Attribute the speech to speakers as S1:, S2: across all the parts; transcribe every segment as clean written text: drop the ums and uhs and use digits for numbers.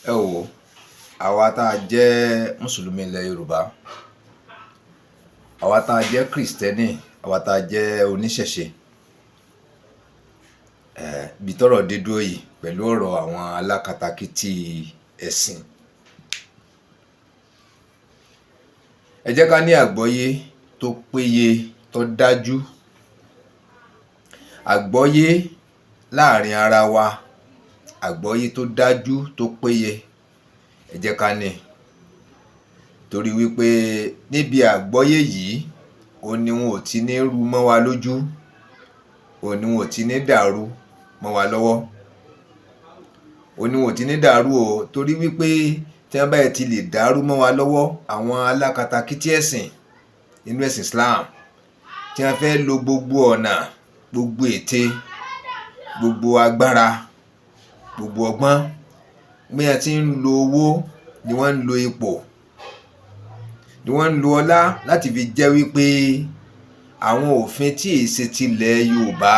S1: Ẹ wò ó, àwa tá a jẹ́ mùsùlùmí ilẹ̀ Yorùbá, àwa tá a jẹ́ kìrìsìtẹ́nì, àwa tá a jẹ́ oníṣẹ̀ṣe, ibi tọ́rọ̀ dé dúró yìí pẹ̀lú ọ̀rọ̀ àwọn alákatakítí ẹ̀sìn. Ẹ jẹ́ ká ní àgbọ́yé tó péye, tó dájú, àgbọ́yé láàrin ara wa, àgbọ́yé tó dájú tó péye, ẹ jẹ́ ká ní. Torí wípé níbi àgbọ́yé yìí, òun ni wọn ò ti ní rú mọ́ wa lójú, òun ni wọn ò ti ní dàrú mọ́ wa lọ́wọ́. Òun ni wọn ò ti ní dàrú o, torí wípé tí wọ́n bá ti lè dàrú mọ́ wa lọ́wọ́, àwọn alákatakítí ẹ̀sìn nínú ẹ̀sìn Islam, tí wọ́n fẹ́ lo gbogbo ọ̀nà, gbogbo ète, gbogbo agbára, gbogbo ọgbọ́n, bí wọ́n ti ń lo owó ni wọ́n ń lo ipò, ni wọ́n ń lo ọlá láti fi jẹ́ wípé àwọn òfin tí èé ṣe tilẹ̀ Yorùbá,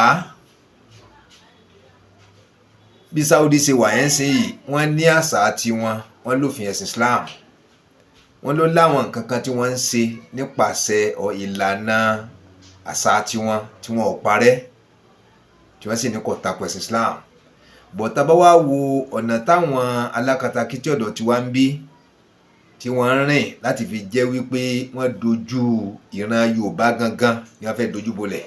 S1: bí Saudi ṣe wà yẹn sìn yìí, wọ́n ní àṣà tiwọn, wọ́n lófin ẹ̀sìn Islam, wọ́n ló láwọn nǹkan kan tí wọ́n ń ṣe nípasẹ̀ ìlànà àṣà tiwọn tí wọn ò parẹ́, tí wọ́n sì ní kò tako ẹ̀sìn Islam. But tá a bá wá wo ọ̀nà táwọn alákatakítí ọ̀dọ̀ tiwa ń bí, tí wọ́n ń rìn láti fi jẹ́ wípé wọ́n dojú ìran Yorùbá gangan ni wọ́n fẹ́ dojú bolẹ̀.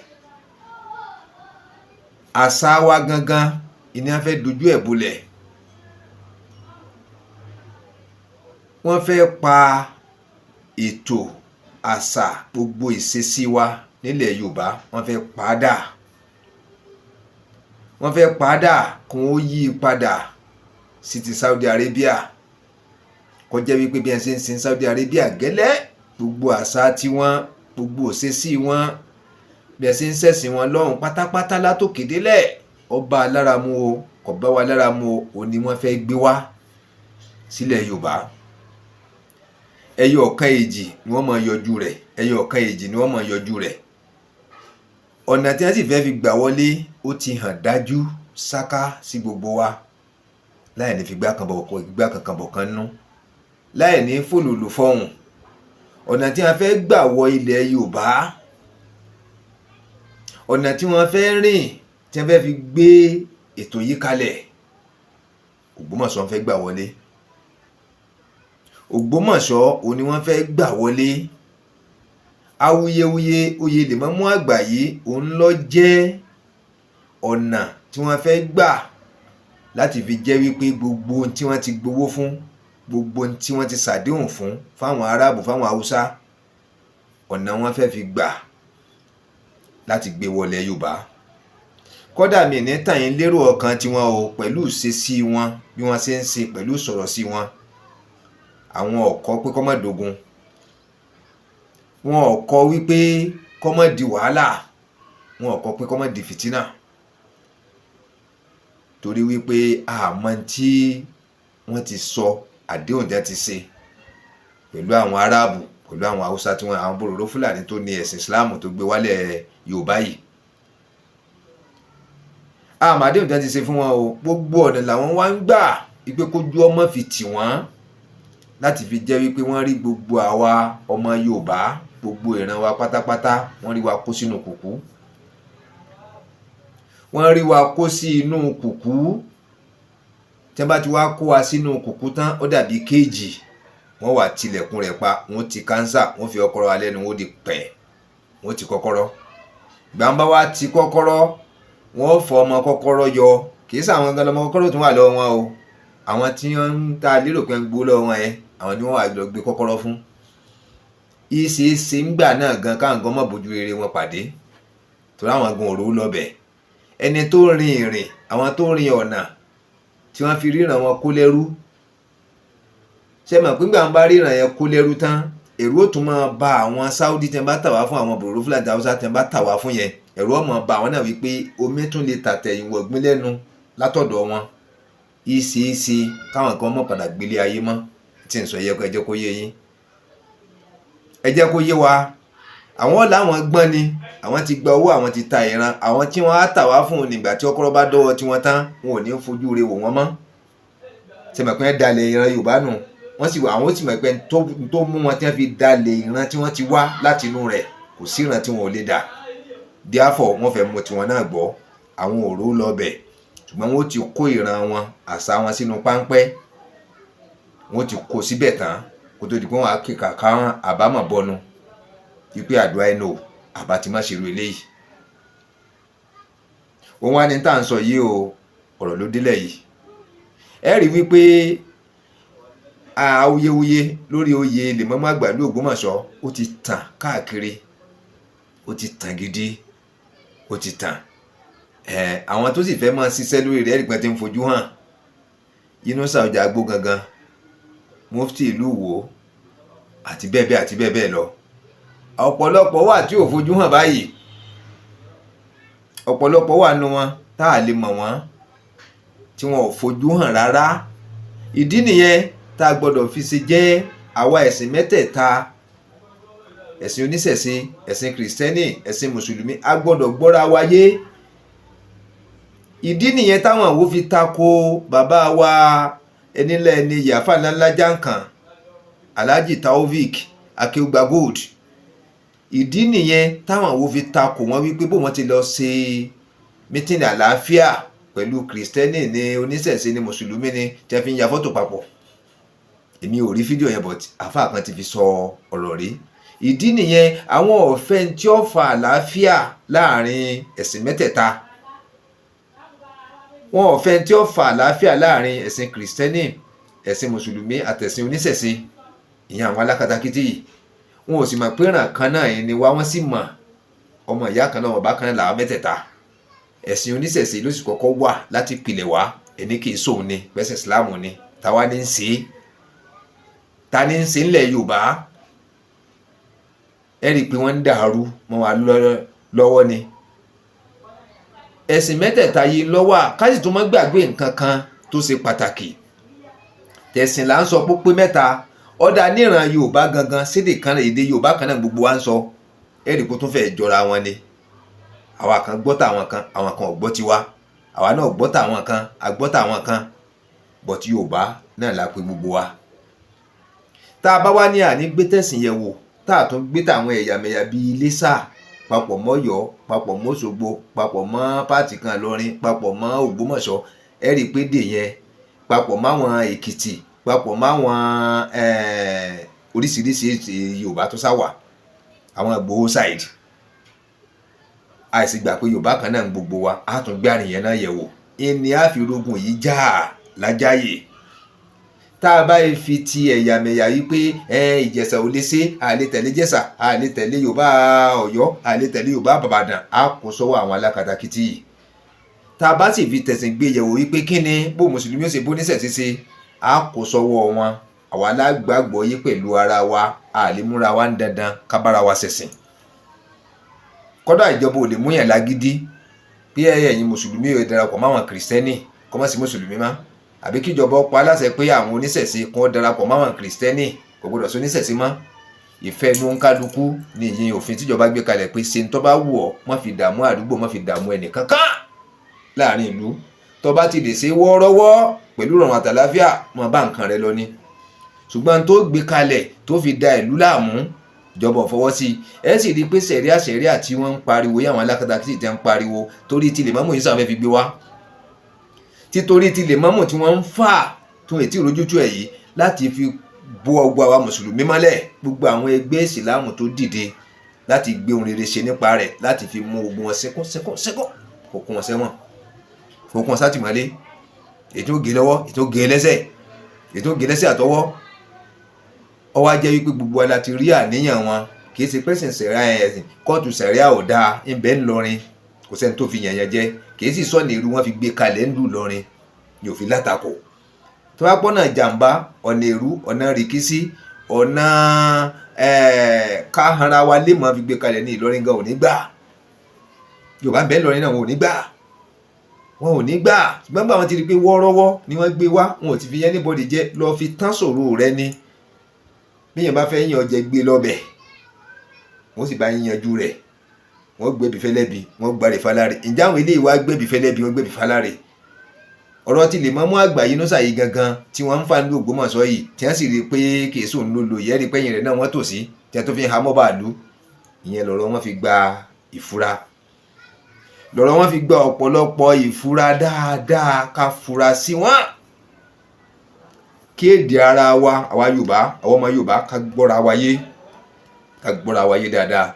S1: Àṣà wa gangan ni wọ́n fẹ́ dojú ẹ̀ bolẹ̀. Wọ́n fẹ́ pa ètò àṣà, gbogbo ìṣesí wa nílẹ̀ Yorùbá, wọ́n fẹ́ pa á dà. Wọ́n fẹ́ pa á dà kí wọ́n yí i padà sí ti Saudi Arabia. Kó jẹ́ wípé bí wọ́n ṣe ń sin Saudi Arabia gẹ́lẹ́, gbogbo àṣà tiwọn, gbogbo ìṣesí wọn, bí wọ́n ṣe ń ṣẹ̀sìn wọn lọ́hùn pátápátá látòkè délẹ̀, ó bá a lára mu o, kò bá wa lára mu o, òun ni wọ́n fẹ́ gbé wá sílẹ̀ Yorùbá. Ẹyọ ọ̀kan èjì ni wọ́n máa yọjú rẹ̀, ẹyọ ọ̀kan èjì ni wọ́n máa yọjú rẹ̀. Ọ̀nà tí wọ́n sì fẹ́ fi gbà wọlé ó ti hàn dájú sáká sí gbogbo wa, láì ní fi gbá kan bọ̀ gbá kankan bọ̀ kan nú, láì ní fòlòlò fọhùn. Ọ̀nà tí wọ́n fẹ́ gbà wọ ilẹ̀ Yorùbá, ọ̀nà tí wọ́n fẹ́ rìn, tí wọ́n fẹ́ fi gbé ètò yìí kalẹ̀, Ògbómọ̀ṣọ́ fẹ́ gbà wọlé. Ògbómọ̀ṣọ́ òun ni wọ́n fẹ́ gbà wọlé. Awuyewuye oyè lèmọ́mú àgbà yìí, òun ló jẹ́ ọ̀nà tí wọ́n fẹ́ gbà láti fi jẹ́ wípé gbogbo ohun tí wọ́n ti gbowó fún, gbogbo ohun tí wọ́n ti ṣàdéhùn fún fáwọn Aráàbù, fáwọn Haúsá, ọ̀nà wọn fẹ́ fi gbà láti gbé wọlé Yorùbá. Kódà mi ní tàn yín, lérò ọkàn tiwọn o, pẹ̀lú ìṣesí wọn, bí wọ́n ṣe ń ṣe, pẹ̀lú ìsọ̀rọ̀ sí wọn, àwọn ò kọ́ pé kó má dogun, wọn ò kọ́ wípé kó má di wàhálà, wọn ò kọ́ pé kó má di fìtínà, torí wípé àmọ́ tí wọ́n ti sọ, àdéhùn tí wọ́n ti ṣe pẹ̀lú àwọn Aráàbù, pẹ̀lú àwọn Haúsá, tí wọ́n àwọn bòròró Fúlàní tó ní ẹ̀sìn Islam tó gbé wálẹ̀ Yorùbá yìí, àmọ́ àdéhùn tí wọ́n ti ṣe fún wọn o, gbogbo ọ̀nà làwọn wá ń gbà wípé kójú ọmọ fi tì wọ́n láti fi jẹ́ wípé wọ́n rí gbogbo àwa ọmọ Yorùbá, gbogbo ìran wa pátápátá, wọ́n rí wa kó sínú kùkú, wọ́n rí wa kó sí inú kùkú. Tí wọ́n bá ti wá kó wa sínú kùkú tán, ó dàbí kéèjì, wọ́n wà tilẹ̀kùn rẹ̀ pa, wọ́n ti kánsà, wọ́n fi ọkọ́rọ́ alẹ́ nu, wọ́n di pẹ̀, wọ́n ti kọ́kọ́rọ́. Gbàǹbá wa ti kọ́kọ́rọ́, wọ́n fọ ọmọ kọ́kọ́rọ́ yọ. Kì í sàwọn gan lọmọ kọ́kọ́rọ́ tó wà lọ́wọ́ wọn o, àwọn tí wọ́n ń ta lérò pé ń gbó lọ́wọ́ wọn yẹn, àwọn ni wọ́n wà lọ gbé kọ́kọ́rọ́ fún. Ìṣeéṣe ńgbà náà gan káwọn gan mọ̀ bójú rere wọn pàdé, torí àwọn gan òró lọ́bẹ̀. Ẹni tó rin ìrìn, àwọn tó rin ọ̀nà tí wọ́n fi ríran wọn kó lẹ́rú, ṣe mọ̀ pé ńgbà wọn bá ríran yẹn kó lẹ́rú tán, èrò ó tún máa ba àwọn Saudi tí wọ́n bá tà wá fún, àwọn bòròró Fúlàní Haúsá tí wọ́n bá tà wá fún yẹn, ẹ̀rù ó máa ba àwọn náà wípé omi tún lè tàtẹ̀yìn wọ̀gbìn lẹ́nu látọ̀dọ̀ wọn. Ìṣeéṣe káwọn kan mọ̀ padà gbélé ayé mọ́. Tí ń sọ yẹ kó ẹ jẹ́ kó yé yín, ẹ jẹ́ kó yé wa. Àwọn làwọn gbọ́n ni, àwọn ti gba owó, àwọn ti ta ìran àwọn tí wọ́n á tà wá fún un. Nígbà tí ọkọ́rọ́ bá dọ́wọ́ tí wọ́n tán, wọn ò ní fojú re wò wọ́n mọ́. Sẹ̀mọ̀pẹ́ dalẹ̀ ìran Yorùbá nù? Wọ́n sì àwọn ó sì mọ̀ pé tó mú wọn tí wọ́n fi dalẹ̀ ìran tí wọ́n ti wá láti inú rẹ̀, kò sí ìran tí wọn ò lè dà. Therefore, wọ́n fẹ́ mú tiwọn náà gbọ́. Àwọn òró lọ bẹ̀, ṣùgbọ́n wọ́n ti kó ìran wọn, àṣà wọn sínú páńpẹ́. Wọ́n ti kó síbẹ̀ tán kó tó di pé wọ́n á kí kàkà àbámọ̀ bọnu wípé àdúrà ẹnu ò àbá ti má ṣerú eléyìí. Òun wá ní tá à ń sọ yìí o. Ọ̀rọ̀ ló délẹ̀ yìí. Ẹ rí wípé awuyewuye lórí oyè lèmọ́mọ́ àgbà ìlú Ògbómọ̀ṣọ́, ó ti tàn káàkiri, ó ti tàn gidi, ó ti tàn. Ẹ̀ àwọn tó sì fẹ́ máa ṣiṣẹ́ lórí rẹ̀, ẹ̀rí ti ń fojú hàn. Yunusa Ọjàgbó gangan, mufti ìlú Ìwó, àti bẹ́ẹ̀ bẹ́ẹ̀ àti bẹ́ẹ̀ bẹ́ẹ̀ lọ. Ọ̀pọ̀lọpọ̀ wà tí ò fojú hàn báyìí. Ọ̀pọ̀lọpọ̀ wà nù wọn tá a lè mọ̀ wọ́n, tí wọn ò fojú hàn rárá. Ìdí nìyẹn tá a gbọ́dọ̀ fi ṣe jẹ́ àwa ẹ̀sìn mẹ́tẹ̀ẹ̀ta, ẹ̀sìn oníṣẹ̀ṣe, ẹ̀sìn kìrìsìtẹ́nì, ẹ̀sìn mùsùlùmí, a gbọ́dọ̀ gbọ́ra wáyé. Ìdí nìyẹn táwọn àwo fi tako bàbá wa ẹnilẹ̀ ẹni yàáfà ńláńlá jàǹkàn, Alhaji Taofik Akeugba Gold. Ìdí nìyẹn táwọn àwo fi tako wọn wípé bó wọn ti lọ ṣe meeting àlàáfíà pẹ̀lú kìrìsìtẹ́nì ní, oníṣẹ̀ṣe ní, mùsùlùmí ní, tí a fi ń ya fọ́tò papọ̀. Èmi ò rí fídíò yẹn, but àáfàá kan ti fi sọ ọ̀rọ̀ rí. Ìdí nìyẹn, àwọn ọ̀fẹ́ tí ó fa àlàáfíà láàrin ẹ̀sìn mẹ́tẹ̀ẹ̀ta. Wọn ọ̀fẹ́ tí ó fa àlàáfíà láàrin ẹ̀sìn kìrìsìtẹ́nì, ẹ̀sìn mùsùlùmí àtẹ̀sìn oníṣẹ̀ṣe, ìyẹn àwọn alákatakítí yìí. Wọn ò sì mọ̀ pé ìràn kan náà ni wá. Wọ́n sì mọ̀ ọmọ ìyá kan náà, bàbá kan náà làwọn mẹ́tẹ̀ẹ̀ta. Ẹ̀sìn oníṣẹ̀ṣe ló sì kọ́kọ́ wà láti pilẹ̀ wá. Ẹni kì í sóun ni pẹ́sẹ̀ ìsìláàmù ni. Táwa ní ń ṣe é, ta ní ń ṣe ńlẹ̀ Yorùbá? Ẹ rí i pé wọ́n ń dàrú mọ́ wa lọ́wọ́ ni. Ẹ̀sìn mẹ́tẹ̀ẹ̀ta yìí lọ́wọ́. Ká sì tún má gbàgbé nǹkan kan tó ṣe pàtàkì. Tẹ̀sìn là ń sọ pé mẹ́ta ọ̀dà níran Yorùbá gangan, sédè kan, èdè Yorùbá kan náà gbogbo wa ń sọ. Ẹ rí i pé tó fẹ́ jọra wọn ni. Àwa kan gbọ́ tàwọn kan, àwọn kan ò gbọ́ tiwa. Àwa náà gbọ́ tàwọn kan, a gbọ́ tàwọn kan, but Yorùbá náà la pè gbogbo wa. Tá a bá wá ní àní gbé tẹ̀sìn yẹ̀ wò, tá a tún gbé tàwọn ẹ̀yàmẹ̀yà bíi Iléṣà papọ̀ mọ́ Ọ̀yọ́, papọ̀ mọ́ Òṣogbo, papọ̀ mọ́ pààtì kan Ìlọrin, papọ̀ mọ́ Ògbómọ̀ṣọ́, ẹ rí i pé dè yẹn papọ̀ máwọn Èkìtì, papọ̀ máwọn oríṣiríṣi Yorùbá tó sá wà, àwọn Ìgbòho side, àìsí gbà pé Yorùbá kan náà ń gbogbo wa, á tún gbé àrùn yẹn náà yẹ̀ wò. Ìní àfirógun yìí já lájáyè. Tá a bá fi ti ẹ̀yàmẹ̀yà yìí pé ẹ Ìjẹ̀ṣà ò lè ṣe, a lè tẹ̀lé Jẹ̀ṣà, a lè tẹ̀lé Yorùbá Ọ̀yọ́, a lè tẹ̀lé Yorùbá Bàbàdàn, á kó sọ́wọ́ àwọn alákatakítí yìí. Tá a bá sì fi tẹ̀sìn gbé yẹ̀wò wípé kí ni bó mùsùlùmí ó ṣe bó níṣẹ̀ ṣíṣe, á kó sọ́wọ́ wọn. Àwa alágbàgbọ́ yé pẹ̀lú ara wa, a lè múra wa ń dandan ká bára wa ṣẹ̀sìn. Kódà ìjọba ò lè mú yàn lágídí bí ẹ̀yin mùsùlùmí ò darapọ̀ máwọn kìrìsìtẹ́nì, kó má sí mùsùlùmí má, àbí kíjọba ó pa aláṣẹ pé àwọn oníṣẹ̀ṣe kó darapọ̀ máwọn kìrìsìtẹ́nì, kò gbọdọ̀ sí oníṣẹ̀ṣe mọ́. Ìfẹ́ inú kálukú ní ìyẹn. Òfin tíjọba gbé kalẹ̀ pé ṣe ń tó bá wù ọ́, má fi dààmú àdúgbò, má fi dààmú ẹnì kankan láàrin ìlú. Tó bá ti lè ṣe wọ́ọ́rọ́wọ́ pẹ̀lú ìrọ̀rùn àtàláfíà, mọ́ bá nǹkan rẹ lọ ni. Ṣùgbọ́n tó gbé kalẹ̀ tó fi da ìlú láàmú, ìjọba ò fọwọ́ sí i. Ẹ sì rí i pé sẹ̀ríà sẹ̀ríà tí wọ́n ń pariwo yí, àwọn alákatakítí tí wọ́n ń pariwo torí ti lè mọ́mù yìí sàn fẹ́ fi gbé wá, títorí ti lè mọ́mù tí wọ́n ń fà tún ètí ìrójútu ẹ̀ yìí láti fi bó ọgbà wa mùsùlùmí mọ́lẹ̀. Gbogbo àwọn ẹgbẹ́ ìsìláàmù tó dìde láti gbé ohun rere ṣe nípa rẹ̀, láti fi mú ogun wọn sínkún sínkún sínkún, kò kún wọn sẹ́wọ̀n, kò kún wọn sátìmọ́lé, ètò gé lọ́wọ́, ètò gé lẹ́sẹ̀, ètò gé lẹ́sẹ̀ àtọwọ́. Ó wá jẹ́ wípé gbogbo wa la ti rí àníyàn wọn. Kì í ṣe pẹ́sìn sẹ̀ríà, ẹ̀sìn kóòtù sẹ̀ríà ò dáa ńbẹ́ ńlọrin, kò sẹ́ni tó fi yànyàn jẹ. Kì í sì sọ̀nà èrú wọn fi gbé kalẹ̀ ńlù lọrin ní òfin látakò. Tó bá pọ́nà jàǹbá, ọ̀nà èrú, ọ̀nà rìkísí, ọ̀nà káhanra wa lè mọ́ fi gbé kalẹ̀ ní Ìlọrin gan ò ní gbà. Yorùbá ń bẹ ńlọrin náà, wọn ò ní gbà, wọn ò ní gbà. Ṣùgbọ́n gbà wọ́n ti rí i pé wọ́ọ́rọ́wọ́ ni wọ́n gbé wá, wọn ò ti fi anybody jẹ́ lọ́ọ́ fi tán sọ̀rọ̀ rẹ ni. Bí yẹn bá fẹ́ yàn jẹ, gbé lọ́bẹ̀, wọ́n sì bá yín yanjú rẹ̀. Wọ́n gbẹ̀bí fẹ́lẹ́bi, wọ́n gbàrè faláre. Ǹjẹ́ àwọn eléyìí wá gbẹ̀bí fẹ́lẹ́bi, wọ́n gbẹ̀bí faláre? Ọ̀rọ̀ tí lè mọ́mú àgbà yìí Yunusa yìí gangan tí wọ́n ń fà ní Ògbómọ̀ṣọ́ yìí, tí wọ́n sì rí i pé kì í sóun ló lo ìyẹ́rìí pẹ́yìn rẹ̀ náà wọ́n tò sí, tí wọ́n tó fi ń ha mọ́ bàálù. Ìyẹn lọ̀rọ̀ wọn fi gba ìfura, lọ̀rọ̀ wọn fi gba ọ̀pọ̀lọpọ̀ ìfura dáadáa, ká fura sí wọn, kí èdè ara wa, àwa Yorùbá, àwọn ọmọ Yorùbá, ká gbọ́ra wa yé, ká gbọ́ra wa yé dáadáa.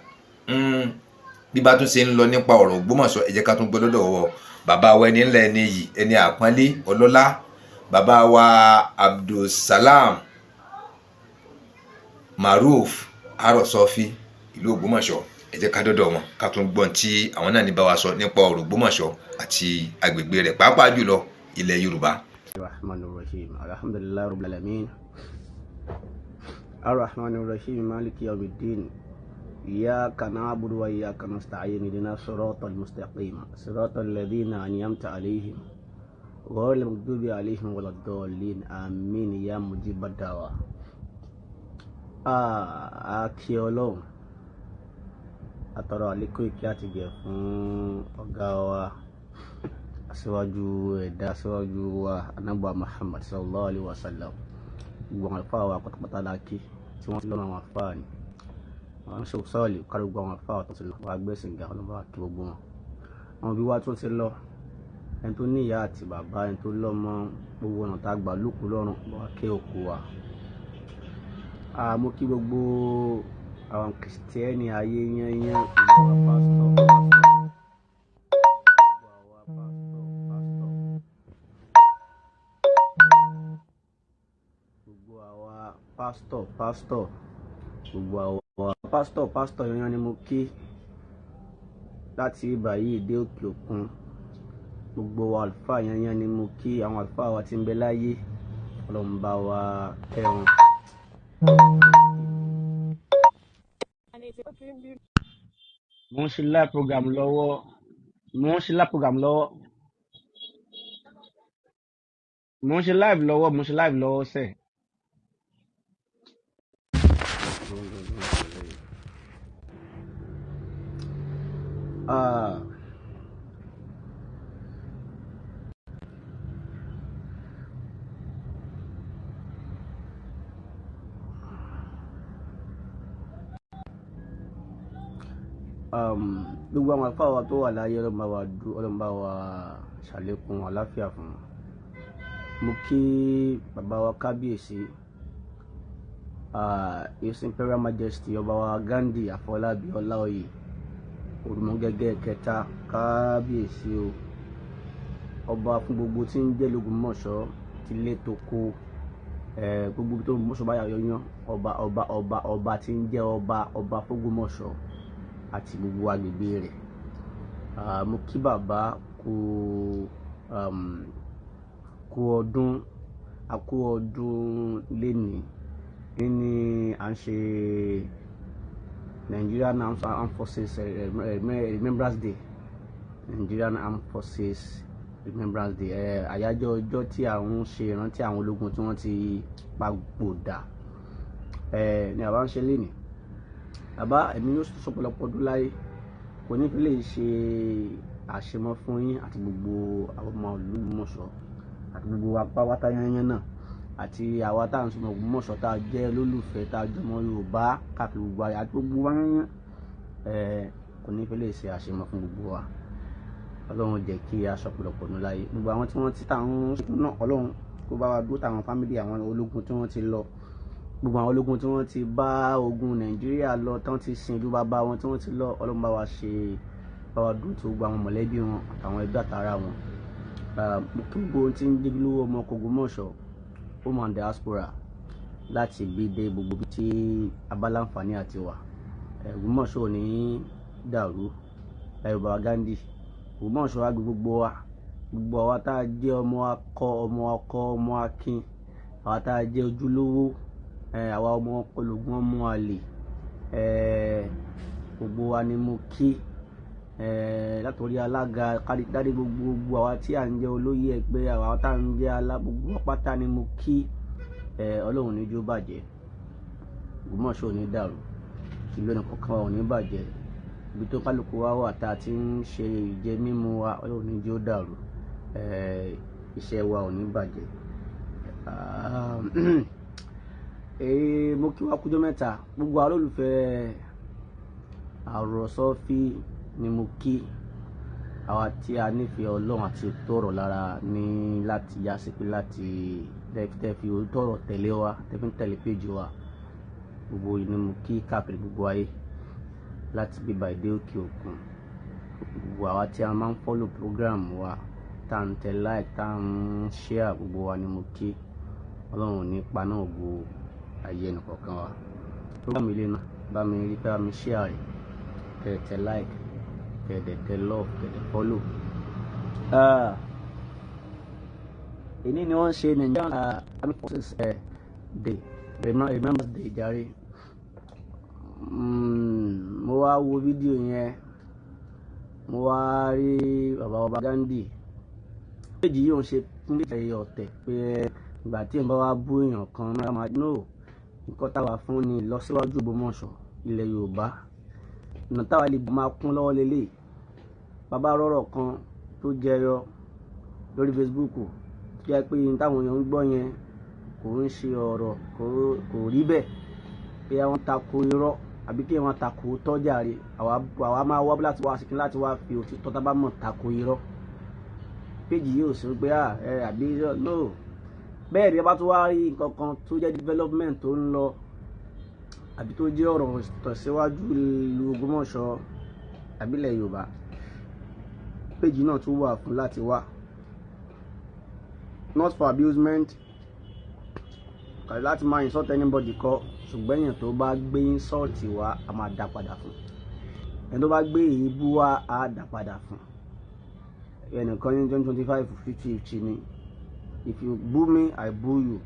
S1: Bí bá tún ṣe ń lọ nípa ọ̀rọ̀ Ògbómọ̀ṣọ́, ẹ jẹ́ ká tún gbọ́ lọ́dọ̀ bàbá wa, ẹni ńlá, ẹni yìí, ẹni àpọ́nlé, ọlọ́lá, bàbá wa Abdulsalam Maruf Arọ̀sọ́fí, ìlú Ògbómọ̀ṣọ́. Ẹ jẹ́ ká dọ́dọ̀ wọn, ká tún gbọ́n tí àwọn náà ní bá wa sọ nípa ọ̀rọ̀ Ògbómọ̀ṣọ́ àti agbègbè rẹ̀, pàápàá jùlọ ilẹ̀ Yorùbá.
S2: الرحمن الرحيم الحمد لله رب العالمين الرحمن الرحيم مالك يوم الدين إياك نعبد وإياك نستعين اهدنا الصراط المستقيم صراط الذين أنعمت عليهم غير المغضوب عليهم ولا الضالين آمين يا مجيب الدعوة. A kí Ọlọ́run, àtọrọ àlékún ìkẹ́ àti ìgẹ̀ fún ọ̀gá wa, aṣíwájú ẹ̀dá, aṣíwájú wa, anábọ̀ Muhammad sallallahu alayhi wa sallam. Gbogbo àwọn àlùfáà wa pátápátá la kí tí wọ́n ti lọ́nà. Àwọn àlùfáà ni àwọn ṣe sọ́ọ̀lì kárí, gbogbo àwọn àlùfáà tó ti lọ wá gbẹ̀sìn ga, ọlọ́ba kí gbogbo wọn. Àwọn òbí wa tó ti lọ, ẹni tó ní ìyá àti bàbá, ẹni tó lọ́mọ, gbogbo ọ̀nà tá a gbà lókun lọ́rùn, bá kí òkú wa. Mo kí gbogbo àwọn Kìrìsìtẹ́nì ayé yányán, gbogbo àwọn pásítọ̀, gbogbo àwa pásítọ̀, pásítọ̀, gbogbo àwa pásítọ̀, pásítọ̀, gbogbo àwa pásítọ̀, pásítọ̀ yányán ni mo kí láti ibà yìí dé òkè òkun. Gbogbo àlùfáà yányán ni mo kí. Àwọn àlùfáà wa tí ń bẹ láyé, Ọlọ́run bá wa kẹ́ wọn. Mo ń ṣe live program lọ́wọ́, mo ń ṣe live program lọ́wọ́, mo ń ṣe live lọ́wọ́, mo ń ṣe live lọ́wọ́ sẹ́ẹ̀. Ah, gbogbo àwọn àlùfáà wa tó wà láyé, Ọlọ́run bá wa dú, Ọlọ́run bá wa ṣàlékún àlàáfíà fún wọn. Mo kí bàbá wa kábíyèsí, His Imperial Majesty, ọba wa Ghandi Àfọlábí Ọláoyè Òrùmọgẹ́gẹ́ kẹta, kábíyèsí o, ọba fún gbogbo tí ń jẹ́ l'Ògbómọ̀ṣọ́ tilé toko, gbogbo tó Ògbómọ̀ṣọ́ bá yà yọyán, ọba ọba ọba ọba tí ń jẹ́ ọba, ọba f'Ògbómọ̀ṣọ́ àti gbogbo agbègbè rẹ̀. Mo kí bàbá kú kú ọdún, a kú ọdún lénìí. Ní à ń ṣe Nigerian Armed Forces Remembrance Day, Nigerian Armed Forces Remembrance Day, àyájọ́ ọjọ́ tí à ń ṣe ìrántí àwọn ológun tí wọ́n ti papòdà ní àbá ń ṣe lénìí. Bàbá, ẹ̀mí yóò sọ̀pọ̀lọpọ̀ ọdún láyé, kò ní fi lè ṣe àṣemọ́ fún yín àti gbogbo àwọn ọmọ ìlú Ògbómọ̀ṣọ́ àti gbogbo apá wátá yányán náà àti àwa tá à ń sọmọ Ògbómọ̀ṣọ́, tá a jẹ́ olólùfẹ́, tá a jọmọ Yorùbá káàkiri gbogbo ayé àti gbogbo wa yányán, kò ní fi lè ṣe àṣemọ́ fún gbogbo wa. Ọlọ́run jẹ́ kí a sọ̀pọ̀lọpọ̀ ọdún láyé. Gbogbo àwọn tí wọ́n ti tà ń ṣètò náà, Ọlọ́run kó bá wa dúró táwọn fámìlì àwọn ológun tí wọ́n ti lọ, gbogbo àwọn ológun tí wọ́n ti bá ogun Nàìjíríà lọ tán, ti sin ìlú bàbá wọn tí wọ́n ti lọ, Ọlọ́run bá wa ṣe, bá wa dúró tí gbogbo àwọn mọ̀lẹ́bí wọn àtàwọn ẹbí àtàrà wọn. Mo kí gbogbo ohun tí ń jẹ́ lówó ọmọ Ògbómọ̀ṣọ́ home and diaspora láti bí dé gbogbo ibi tí abáláǹfààní àti wà. Ògbómọ̀ṣọ́ ò ní dàrú láyé bàbá Ghandi. Ògbómọ̀ṣọ́ á gbé gbogbo wa, gbogbo àwa tá a jẹ́ ọmọ akọ, ọmọ akọ, ọmọ akin, àwa tá a jẹ́ ojúlówó, àwa ọmọ ológun, ọmọ àlè, gbogbo wa ni mo kí, látòrí alága dárí, gbogbo àwa tí à ń jẹ́ olóyè ẹgbẹ́, àwa tá à ń jẹ́ alá, gbogbo pátá ni mo kí. Ọlọ́run ní jó bàjẹ́, Ògbómọ̀ṣọ́ ò ní dàrú, ìlú ẹnì kọ̀ọ̀kan wa ò ní bàjẹ́, ibi tó kálukú wa wà tá a ti ń ṣe ìjẹ mímu wa, Ọlọ́run ní jó dàrú. Iṣẹ́ wa ò ní bàjẹ́. Mo kí wa kújọ́ mẹ́ta. Gbogbo àwọn olólùfẹ́ Àròsọ́fí ni mo kí. Àwa tí a nífẹ̀ẹ́ Ọlọ́run àti tọrọ lára ní láti yá sí pé láti tẹ́ fi tọrọ tẹ̀lé wa, tẹ́ fi ń tẹ̀lé péjì wa. Gbogbo yìí ni mo kí káàkiri gbogbo ayé, láti bíbá ìdé òkè òkun. Gbogbo àwa tí a máa ń follow program wa, tá ń tẹ like, tá ń share, gbogbo wa ni mo kí. Ọlọ́run ò ní paná ògo ayé ẹnìkọ̀ọ̀kan wa. Program ilé náà, bá mi rí pé bá mi share rẹ̀, kẹ́ tẹ like, kẹ́ dẹ̀ tẹ love, kẹ́ dẹ̀ follow. Èní ni wọ́n ń ṣe Nigerian Armed Forces Day, Remembrance Day jàre. Mo wá wo fídíò yẹn, mo wá rí bàbá ọba Gandhi. Péjì yìí ò ń ṣe fún ẹyẹ ọ̀tẹ̀ pé ìgbà tí n bá wá bú èèyàn kan náà máa no. Nǹkan táwa fún ni ìlọsíwájú Ògbómọ̀ṣọ́, ilẹ̀ Yorùbá, ọ̀nà táwa lè máa kún lọ́wọ́ lélẹ̀. Bàbá rọ̀rọ̀ kan tó jẹyọ lórí Facebook tó jẹ́ pé ní táwọn èèyàn ń gbọ́ yẹn kò ń ṣe ọ̀rọ̀, kò rí bẹ́ẹ̀, pé àwọn tako irọ́ àbí kí wọ́n tako tọ́jàre, àwa máa wá láti wá sí láti wá fi òtítọ́ tá bá mọ̀ tako irọ́. Péjì yìí ò sí pé ẹ àbí no. Bẹ́ẹ̀ ni a bá tún wá rí nǹkan kan tó jẹ́ development tó ń lọ àbí tó jẹ́ ọ̀rọ̀ tẹ̀síwájú ìlú Ògbómọ̀ṣọ́ àbílẹ̀ Yorùbá, péjì náà tún wà fún láti wá, not for abusement kàrí láti máa insult anybody kọ́. Ṣùgbọ́n èèyàn tó bá gbé insult wá, a máa dá padà fún. Ẹni tó bá gbé èébú wá, á dá padà fún. Ẹnìkan ní 2025, 50-50 ni. If you boo me, I boo you.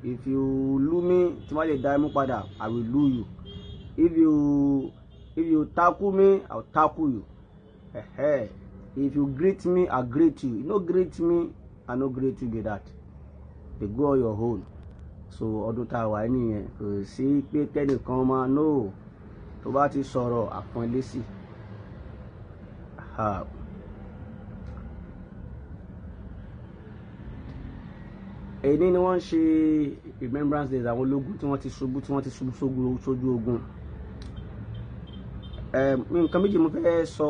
S2: If you lu me, tí wọ́n lè dá ẹmú padà, I will lu you. If you tackle me, I will tackle you. If you greet me, I greet you. You no greet me, I no greet you. Be that dey go on your own. So ọdún tá a wà nìyẹn, kò sí pé kẹ́nìkan máa no. Tó bá ti sọ̀rọ̀ àpọ́nlé sí. Èní ni wọ́n ń ṣe Remembrance Days àwọn ológun tí wọ́n ti ṣubú sójú ogun. Nǹkan méjì mo fẹ́ sọ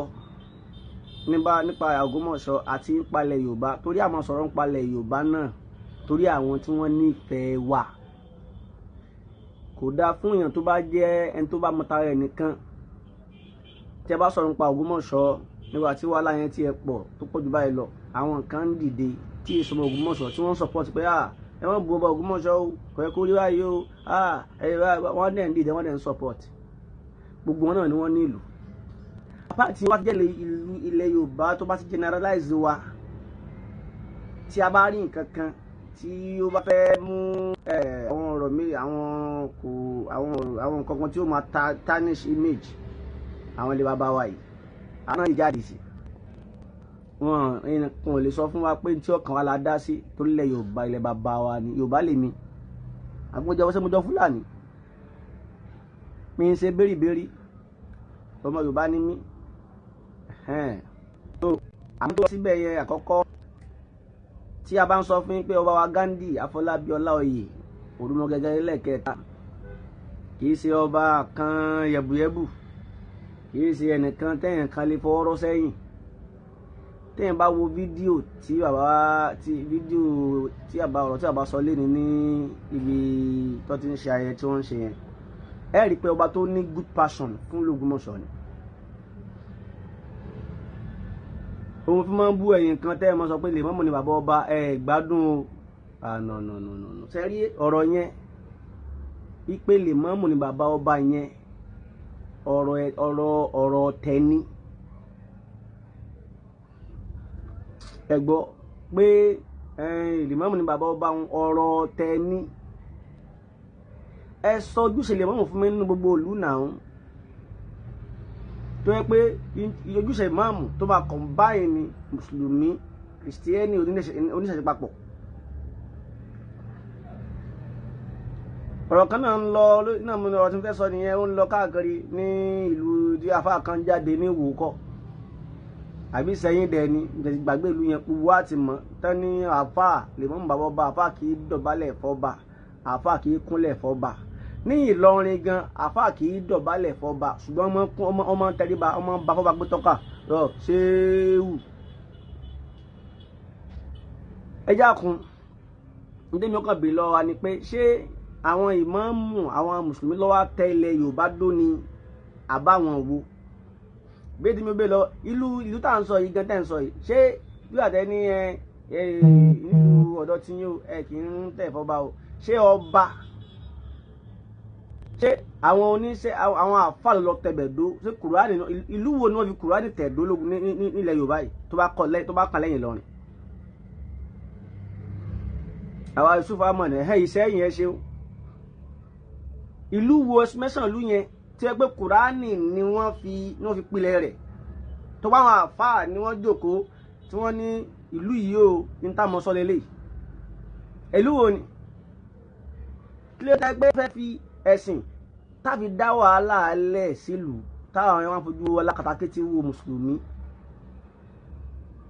S2: nípa Ògbómọ̀ṣọ́ àti nípalẹ̀ Yorùbá, torí àmọ́ sọ̀rọ̀ nípalẹ̀ Yorùbá náà, torí àwọn tí wọ́n nífẹ̀ẹ́ wa. Kò dáa fún èèyàn tó bá jẹ́ ẹni tó bá mọ tara ẹ̀ nìkan. Tí a bá sọ̀rọ̀ nípa Ògbómọ̀ṣọ́, nígbà tí wàhálà yẹn ti ẹ̀ pọ̀ tó pọ̀ jù báyìí lọ, àwọn kan ń dìde tí èso ọmọ Ògbómọ̀ṣọ́ tí wọ́n ń support pé ẹ wọ́n bu ọba Ògbómọ̀ṣọ́ o, kò yẹ kó rí báyìí o. Wọ́n dẹ̀ ń dìde, wọ́n dẹ̀ ń support. Gbogbo wọn náà ni wọ́n ní ìlú apá tí wọ́n ti jẹ́ ìlú ilẹ̀ Yorùbá tó bá ti generalize wa. Tí a bá rí nǹkan kan tí ó bá fẹ́ mú àwọn ọ̀rọ̀ mi, àwọn kò àwọn nǹkan kan tí ó máa ta tarnish image àwọn ilé bàbá wa yìí, àwọn náà jáde sí wọn kò lè sọ fún wa pé tí ọkàn wa la dá sí, torí ilẹ̀ Yorùbá, ilẹ̀ bàbá wa ni. Yorùbá lèmi àgbọ̀njọ sẹ́mọ́jọ Fúlàní mi ń ṣe bẹ́rìbẹ́rì, ọmọ Yorùbá ni mí. Àwọn tó síbẹ̀ yẹn àkọ́kọ́ tí a bá ń sọ fún yín pé ọba wa Ghandi Afọlábí Ọláoyè Òrùmọgẹgẹ lẹ́ẹ̀kẹta kì í ṣe ọba kan yẹ̀bùyẹ̀bù, kì í ṣe ẹnìkan tẹ̀yìn kan lè fọwọ́ rọ́ sẹ́yìn. Tẹ̀yìn bá wo fídíò tí bàbá tí fídíò tí bàbá, ọ̀rọ̀ tí bàbá sọ lé ní ibi tó ti ń ṣe ayẹyẹ tí wọ́n ń ṣe yẹn, ẹ rí i pé ọba tó ní good passion fún l'Ògbómọ̀ṣọ́ ni. Òun fi máa ń bú ẹ̀yìn kan tẹ́ ẹ máa sọ pé lè mọ́mọ́ ni bàbá ọba ẹ gbádùn o. Ah, no, no, no, no, no. Ṣe rí ọ̀rọ̀ yẹn ipe lè mọ́mọ́ ni bàbá ọba yẹn, ọ̀rọ̀ ọ̀tẹ̀ ni. Ẹ gbọ́ pé lè mọ́mọ́ ni bàbá ọba, ọ̀rọ̀ ọ̀tẹ̀ ni. Ẹ sọ ojúṣe lè mọ́mọ́ fún mi nínú gbogbo ìlú náà, tó yẹ pé ojúṣe ìmáàmù tó bá combine ni mùsùlùmí, kìrìsìtẹ́nì, oníṣẹ̀ṣe papọ̀. Ọ̀rọ̀ kan náà ń lọ náà, mo ní ọ̀rọ̀ tí mo fẹ́ sọ nìyẹn. Ó ń lọ káàkiri ní ìlú tí afá kan jáde ní Ìwòkọ́. Àbí sẹ́yìn dẹ̀ ni ìjẹ̀sì gbàgbé ìlú yẹn wá ti mọ̀ tán ní àáfàá lè mọ́ bàbá ọba, àáfàá kì í dọ̀bálẹ̀ fọba, àáfàá kì í kúnlẹ̀ fọba. Ní Ìlọrin gan àáfàá kì í dọ̀bálẹ̀ fọba, ṣùgbọ́n ọmọ tẹríba, ọmọ bá fọba gbé tọ́ka lọ ṣéwù. Ẹ jákun ndé mi kàn bí lọ́wọ́ wa ni pé ṣé àwọn ìmáàmù àwọn mùsùlùmí lọ́wọ́ tẹ ilẹ̀ Yorùbá dó ni àbáwọn wo? Bí ètò mi bẹ́ẹ̀ lọ ìlú tá à ń sọ yìí gan tẹ́ ń sọ yìí, ṣé bí àtẹ ní ẹ nílùú ọ̀dọ́ tí yín ẹ kì í tẹ̀ fọba o, ṣé ọba, ṣé àwọn oníṣẹ́ àwọn àfáà lọ tẹ̀bẹ̀ dó? Ṣé Kùránì, ìlú wo ni wọ́n fi Kùránì tẹ̀ dó lógun nílẹ̀ Yorùbá yìí tó bá kàn lẹ́yìn Ìlọrin? Àwa Yusuf Ahmed ẹ̀ Ìṣẹ́yìn ẹ ṣeun. Ìlú wo mẹ́sàn-án ìlú yẹn tí ẹ pé Kùránì ni wọ́n fi pilẹ̀ rẹ̀, tó bá àwọn àfáà ni wọ́n jókòó tí wọ́n ní ìlú yìí o ní tá mọ́ sọ́lé lè. Ìlú wo ni? Kí ló dé pé fẹ́ fi ẹ̀sìn táfi dá wàhálà alẹ́ sílùú táwọn yẹn wọ́n fojú alákatakítí wo mùsùlùmí?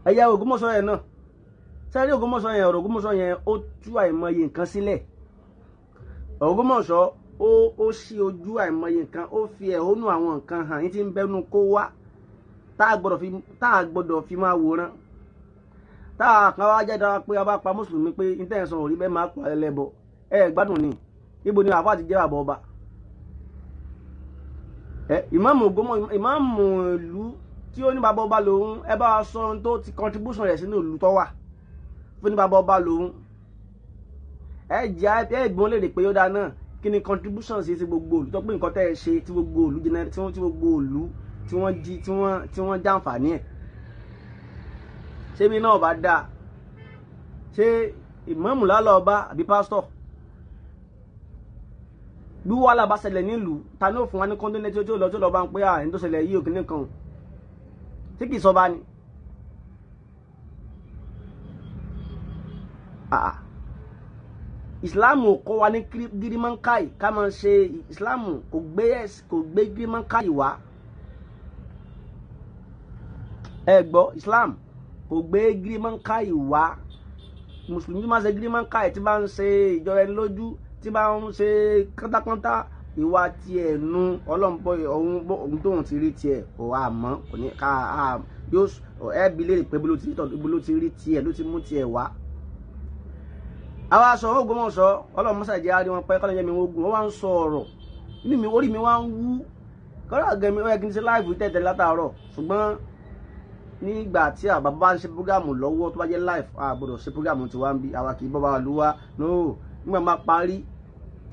S2: Ẹ̀yà Ògbómọ̀ṣọ́ yẹn náà, sẹ́rí Ògbómọ̀ṣọ́ yẹn, ọ̀rọ̀ Ògbómọ̀ṣọ́ yẹn ó tú àìmọye nǹkan sílẹ̀. Ògbómọ̀ṣọ́ ó ṣí ojú àìmọye nǹkan, ó fi ẹ̀hónú àwọn nǹkan hàn yín tí ń bẹ́nu kó wá tá a gbọ́dọ̀ fi máa wòran. Tá a kan wá jáde wá pé a bá pa mùsùlùmí pé intanẹ̀sán ò rí bẹ́ẹ̀ máa pa ẹlẹ́bọ, ẹ gbádùn ni. Ibo ni àfáà ti jẹ́ àbọ̀ ọba? Ìmáàmù Ògbómọ̀, ìmáàmù ìlú tí ó ní bàbá ọba lòun, ẹ bá wa sọ ohun tó ti contribution rẹ̀ sínú ìlú tó wà fún ní bàbá ọba lòun. Ẹ jẹ́ ẹ gbọ́n lè rè pé ó dáa náà, kí ni contribution sí gbogbo ìlú tó pé nǹkan tẹ́ ẹ ṣe tí gbogbo ìlú jẹ́ tí gbogbo ìlú tí wọ́n jí tí wọ́n jàǹfààní ẹ̀? Ṣé bí náà bá dáa, ṣé ìmáàmù lálọ́ ọba àbí pásítọ̀? Bí wàhálà bá ṣẹlẹ̀ nílùú, ta ni ó fún wa ní kọ́ńdọ́nẹ́ tí ó lọ tí ó lọ bá ń pé à ní tó ṣẹlẹ̀ yìí òkè nìkan tí kì í sọba ni? Ìsìláàmù kọ́ wa ní gírímọ́ńkáì ká máa ṣe. Ìsìláàmù kò gbé gírímọ́ńkáì wá. Ẹ gbọ́, Islam kò gbé gírímọ́ńkáì wá. Mùsùlùmí tí máa ń ṣe gírímọ́ńkáì, tí bá ń ṣe ìjọra ẹni lójú, tí bá ń ṣe kántákántá, ìwà tiẹ̀ nu ọlọ́mùpọ̀ ọ̀hún tóun ti rí tiẹ̀ kò àmọ́ kò ní ká yóò ẹ bi léèrè pé bó ló ti rí tiẹ̀ ló ti mú tiẹ̀ wá. Àwa sọ Ògbómọ̀ṣọ́, Ọlọ́run mọ́sá ìjẹ́ àárín wọn pẹ́ kọ́lọ́ yẹmi ogun, wọ́n wá ń sọ ọ̀rọ̀ inú mi, orí mi wá ń wú kọ́lá gẹ̀mí ó yẹ kí n ṣe láìfù tẹ̀tẹ̀ látàárọ̀, ṣùgbọ́n nígbà tí àbá bá ń ṣe prógámù lọ́wọ́ tó bá jẹ́ láìfù a gbọ́dọ̀ ṣe prógámù tí wá ń bí àwa kì í bọ́ bá wa lù wá no. Nígbà máa parí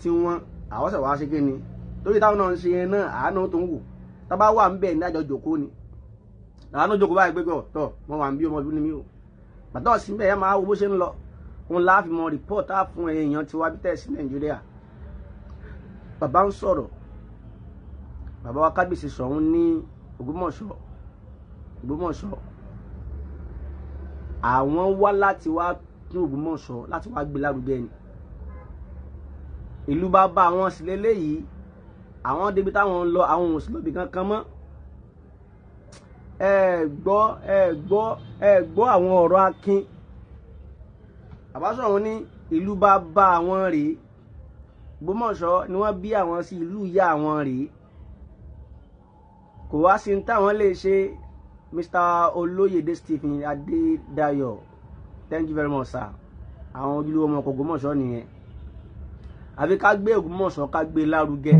S2: tí wọ́n àwọn ṣẹ̀ wá ṣe kí ni torí táwọn náà ń ṣe yẹn náà àánú tó ń wò tá bá wà ń bẹ̀ ní àjọ jòkó ni àánú jòkó báyìí gbégbé ọ̀tọ̀ wọn wà ń bí ọmọ ìlú ni mí o bàtà ọ̀sìn bẹ́ẹ̀ yẹn máa wo bó ṣe ń lọ òun láàfin mọ rìpọ́ọ̀tì á fún èèyàn tí wá bí tẹ̀sí Nàìjíríà. Bàbá ń sọ̀rọ̀, bàbá wa kábíyèsí Ṣọ̀ún ní Ògbómọ̀ṣọ́, Ògbómọ̀ṣọ́ àwọn wá láti wá tún Ògbómọ̀ṣọ́ láti wá gbé lárugẹ ni. Ìlú bàbá àwọn sì lélẹ́yìí, àwọn débi táwọn ń lọ àwọn ò sí lọ́bì kankan mọ́. Ẹ gbọ́ ẹ gbọ́ ẹ gbọ́ àwọn ọ̀rọ̀ akin. Bàbá Ṣọ̀ún ní ìlú bàbá àwọn rèé, Ògbómọ̀ṣọ́ ni wọ́n bí àwọn sí, ìlú ìyá àwọn rèé. Kò wá sí ní táwọn lè ṣe. Mr. Olóyèdé Stephen Adédayọ̀, thank you very much sir. Àwọn ojúlówó ọmọ Ògbómọ̀ṣọ́ nìyẹn. Àfi ká gbé Ògbómọ̀ṣọ́ ká gbé lárugẹ.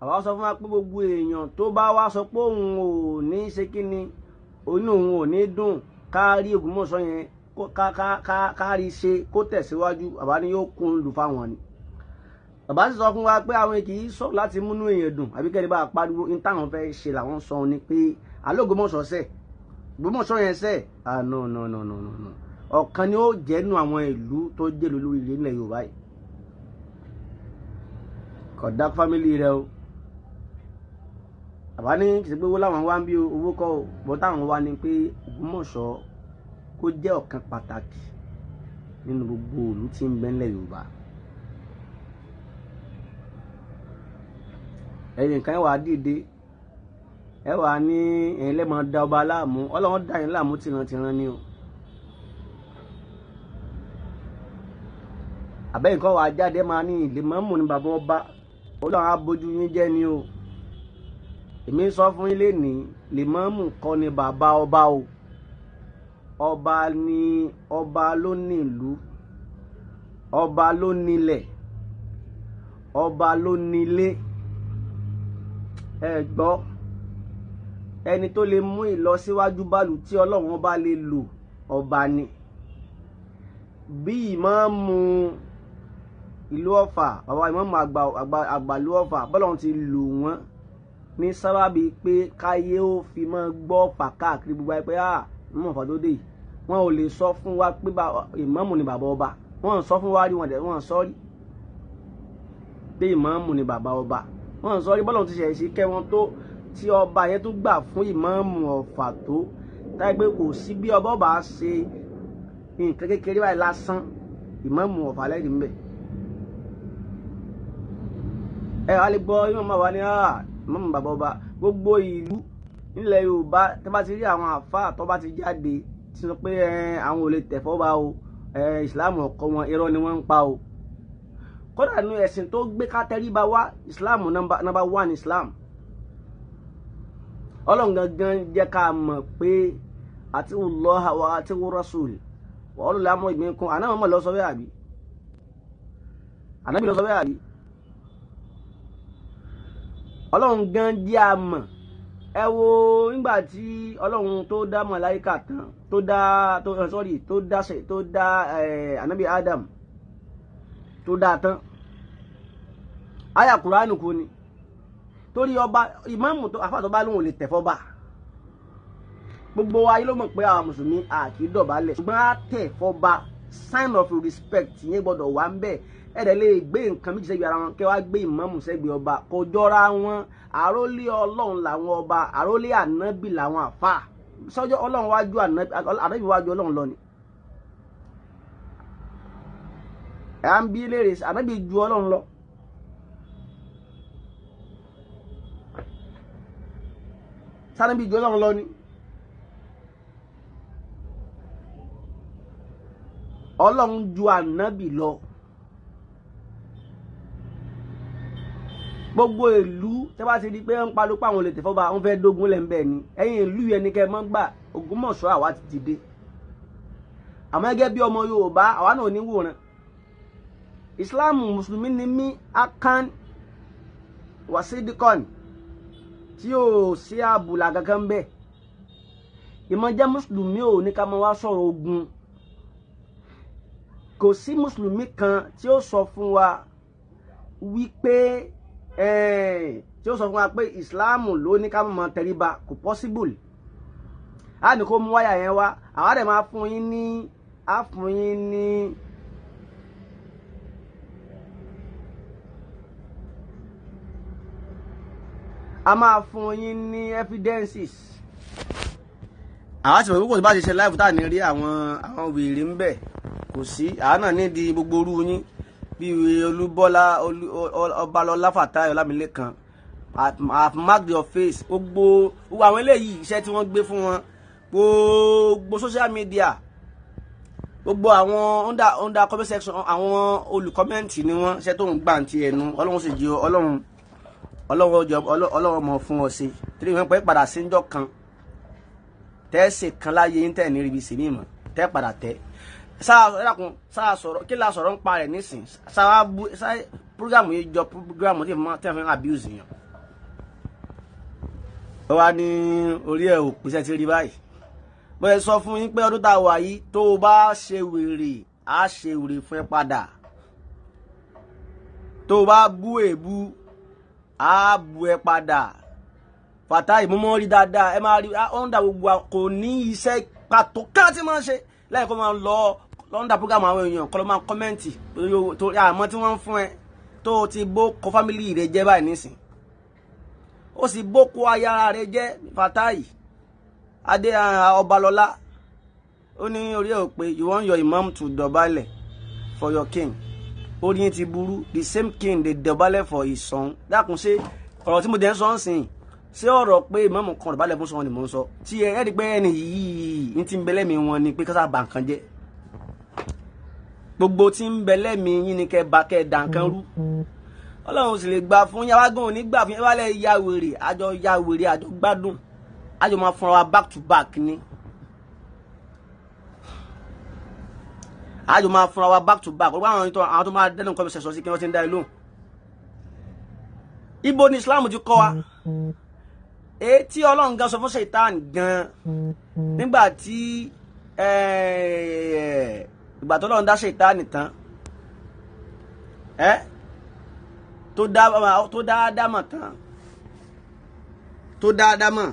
S2: Àwa sọ fún wa pé gbogbo èèyàn tó bá wá sọ pé òun ò ní ṣe kí ni, inú òun ò ní dùn ká rí Ògbómọ̀ṣọ́ yẹn ká rí ṣe kó tẹ̀síwájú, àbá ni yóò kún lù fáwọn ni. Bàbá sì sọ fún wa pé àwọn kì í sọ láti múnú èèyàn dùn àbí kẹ́ni bá pariwo ní táwọn fẹ́ ṣe làwọn sọ ni pé àlọ́ Ògbómọ̀ṣọ́ sẹ̀, Ògbómọ̀ṣọ́ yẹn sẹ̀, ah no no no no no, ọ̀kan ni ó jẹ́nu àwọn ìlú tó jẹ́ lórí ilé nílẹ̀ Yorùbá yìí. Kódà fámìlì rẹ o, bàbá ní kì í ṣe pé owó làwọn wá ń bí owó kọ́ o, bọ́ táwọn wá ni pé Ògbómọ̀ṣọ́ kó jẹ́ ọ̀kan pàtàkì nínú gbogbo ìlú tí ń bẹ nílẹ̀ Yorùbá. Ẹ̀yin kan wà á dìde, Ẹ wà ní ẹ̀yin lẹ́mọ̀ da ọba láàmú, Ọlọ́run dá yín láàmú tìrantìran ni o. Àbẹ́yìn kọ́ wàá jáde máa ní ìlẹ̀mọ́mù ní bàbá ọba, Ọlọ́run á bójú yín jẹ́ ni o. Èmi sọ fún yín lénìí, lèmọ́mù kọ́ ni bàbá ọba o. Ọba ni, ọba ló ní ìlú, ọba ló nílẹ̀, ọba ló nílé. Ẹ gbọ́, ẹni tó lè mú ìlọsíwájú bálù tí Ọlọ́run bá lè lò, ọba ni. Bí ìmáàmù ìlú Ọ̀fà, bàbá ìmáàmù àgbà ìlú Ọ̀fà, bọ́lọ́run ti lò wọ́n ní sábàbí pé káyé ó fi máa gbọ́ Ọ̀fà káàkiri gbogbo ayé pé ìmáàmù Ọ̀fà tó dé yìí. Wọn ò lè sọ fún wa pé ìmáàmù ni bàbá ọba. Wọn ò sọ fún wa rí, wọn dẹ̀ wọn sọ rí pé ìmáàmù ni bàbá ọba. Wọn ò sọ rí. Bọ́lọ́run ti ṣẹ̀ sí kẹ́ wọn tó, tí ọba yẹn tó gbà fún ìmáàmù Ọ̀fà tó táyé pé kò sí bí ọba ọba ṣe nǹkan kékeré báyìí lásán, ìmáàmù Ọ̀fà lẹ́rìí ń bẹ̀. Ẹ wá lè gbọ́ ìmáàmù wa ní ìmáàmù bàbá ọba. Gbogbo ìlú nílẹ̀ Yorùbá tó bá ti rí àwọn àfáà tó bá ti jáde tí sọ pé àwọn ò lè tẹ̀fọ́ bá o, ìsìláàmù ọkọ wọn, irọ́ ni wọ́n ń pa o. Kódà nínú ẹ̀sìn tó gbé kátẹ́ríba wá, ìsìláàmù nọ́mbà 1 ìsìláàmù. Ọlọ́run gangan jẹ́ ká mọ̀ pé àti Allah wa àti Rasul wa ulul amri minkum. Àná mọ̀ lọ sọ bẹ́ẹ̀ àbí? Ànábì lọ sọ bẹ́ẹ̀ àbí? Ọlọ́run gan jẹ́ a mọ̀. Ẹ wo nígbà tí Ọlọ́run tó dá màláíkà tán, tó dá tó sọ́rí tó dá tó dá ànábì Adam tó dá tán, àyà Kùránì kò ní torí ọba ìmáàmù tó àfáà tó bá lóun ò lè tẹ̀ fọ́ba. Gbogbo wa ló mọ̀ pé àwọn mùsùlùmí a kì í dọ̀bálẹ̀, ṣùgbọ́n a tẹ̀ fọ́ba. Sign of respect yẹn gbọ́dọ̀ wà ń bẹ̀. Ẹ dẹ̀ lè gbé nǹkan méjì sẹ́gbẹ̀ẹ́ ara wọn, kẹ́ wá gbé ìmáàmù sẹ́gbẹ̀ẹ́ ọba, kò jọra wọn. Àrólé Ọlọ́run làwọn ọba, àrólé ànábì làwọn àfáà. Sọ́jọ́ Ọlọ́run wájú ànábì wájú Ọlọ́run lọ ni. Ẹ̀ à ń bí léèrè, ànábì ju Ọlọ́run lọ. Sánábì ju Ọlọ́run lọ ni. Ọlọ́run ju ànábì lọ. Gbogbo ìlú tẹ́ bá ti di pé ń pariwo pé àwọn olè tẹ̀fọ́ba, wọ́n fẹ́ dógun lẹ̀ ń bẹ̀ ni. Ẹ̀yin ìlú yẹn ni kẹ́ ẹ mọ́ gbà. Ògbómọ̀ṣọ́ àwa ti dìde. Àmọ́ gẹ́gẹ́ bí ọmọ Yorùbá, àwa náà ní wòran. Ìsìláàmù mùsùlùmí ni mí, akan wasidikon tí ò sí àbùlà kankan bẹ́ẹ̀. Ìmọ̀ jẹ́ mùsùlùmí ò ní ká máa wá sọ̀rọ̀ ogun. Kò sí mùsùlùmí kan tí ó sọ fún wa wípé tí ó sọ fún wa pé ìsìláàmù ló ní ká máa tẹríba, kò possible. A ní kó mú wáyà yẹn wá, àwa dẹ̀ máa fún yín ní, á fún yín ní a máa fún yín ní evidences. Àwa ti mọ̀ pé kò sí bá ṣe ṣe láìpẹ́ tá à ní rí àwọn wèrè ń bẹ̀, kò sí. Àwa náà nídìí gbogbo orú yín bí Olúbọ́lá Ọbalọ́lá Fatai Ọlámilékan. I've marked your face. Gbogbo àwọn eléyìí iṣẹ́ tí wọ́n gbé fún wọn, gbogbo social media, gbogbo àwọn under comment section, àwọn olùkọ́mẹ́ǹtì ni wọ́n, iṣẹ́ tó ń gbà ti ẹnu. Ọlọ́run sì jẹ́ Ọlọ́run, Ọlọ́run mọ̀ fún ọ sí. Torí wọ́n pẹ́ padà sí ńjọ́ kan tẹ́sí kan láyé yín tẹ̀ ní ríbi sí mímọ́ tẹ́ padà tẹ́. Sáà sọ̀rọ̀ kí la sọ̀rọ̀ ń pa rẹ̀ nísìn. Sáà bú sáà programu yìí jọ programu tí wọ́n fi ń abuse yàn. Ó wá ní orí ẹ̀ ò pèsè ti rí báyìí. Bó ṣe sọ fún yín pé ọdún tá a wà yìí, tó o bá ṣe wèrè, á ṣe wèrè fún ẹ padà. Tó o bá bú èébú, á bú ẹ padà. Fatai mo mọ́ rí dáadáa, ẹ máa rí ọ̀ndà gbogbo kò ní iṣẹ́ pàtó kan tí máa ń ṣe láì kó máa lọ lọ́ndà program àwọn èèyàn kọ́ ló máa kọ́mẹ́ǹtì torí àmọ́ tí wọ́n ń fún ẹ tó o ti bó kọ fámìlì rẹ jẹ́ báyìí nísìn, ó sì bó kó ayára rẹ jẹ́. Fatai Adé Ọbalọ́lá ó ní orí ẹ̀ ò pé you want your imam to dọ̀bálẹ̀ for your king. Orí yín ti burú. The same king dey dọ̀bálẹ̀ for his son. Dákun, ṣe ọ̀rọ̀ tí mo dẹ̀ ń sọ ń sìn Ṣé ọ̀rọ̀ pé ìmáàmù kan ọ̀rọ̀ balẹ̀ fún sọ ni mò ń sọ tí ẹ rí pé ẹni yìí ń ti ń bẹ lẹ́mìí wọn ni pé kásá bà nǹkan jẹ́. Gbogbo tí ń bẹ lẹ́mìí yín ni kẹ́ bà kẹ́ dà nǹkan rú. Ọlọ́run sì lè gbà fún yàrá gan òní gbà fún yàrá lẹ́ ya wèrè, àjọ ya wèrè, àjọ gbádùn, àjọ máa fúnra wa back to back ni. Àjọ máa fúnra wa back to back. Ọgbà àwọn tó máa dẹ́nu nǹkan ṣẹ̀ṣọ́ sí kí wọ́n ti ń dá ilé. Ibo ni Islam ti kọ́ wa? Etí Ọlọ́run gan sọ fún Ṣaitan gan nígbà tí ìgbà tó Ọlọ́run dá Ṣaitan tán, tó dá Ádámọ̀ tán, tó dá Ádámọ̀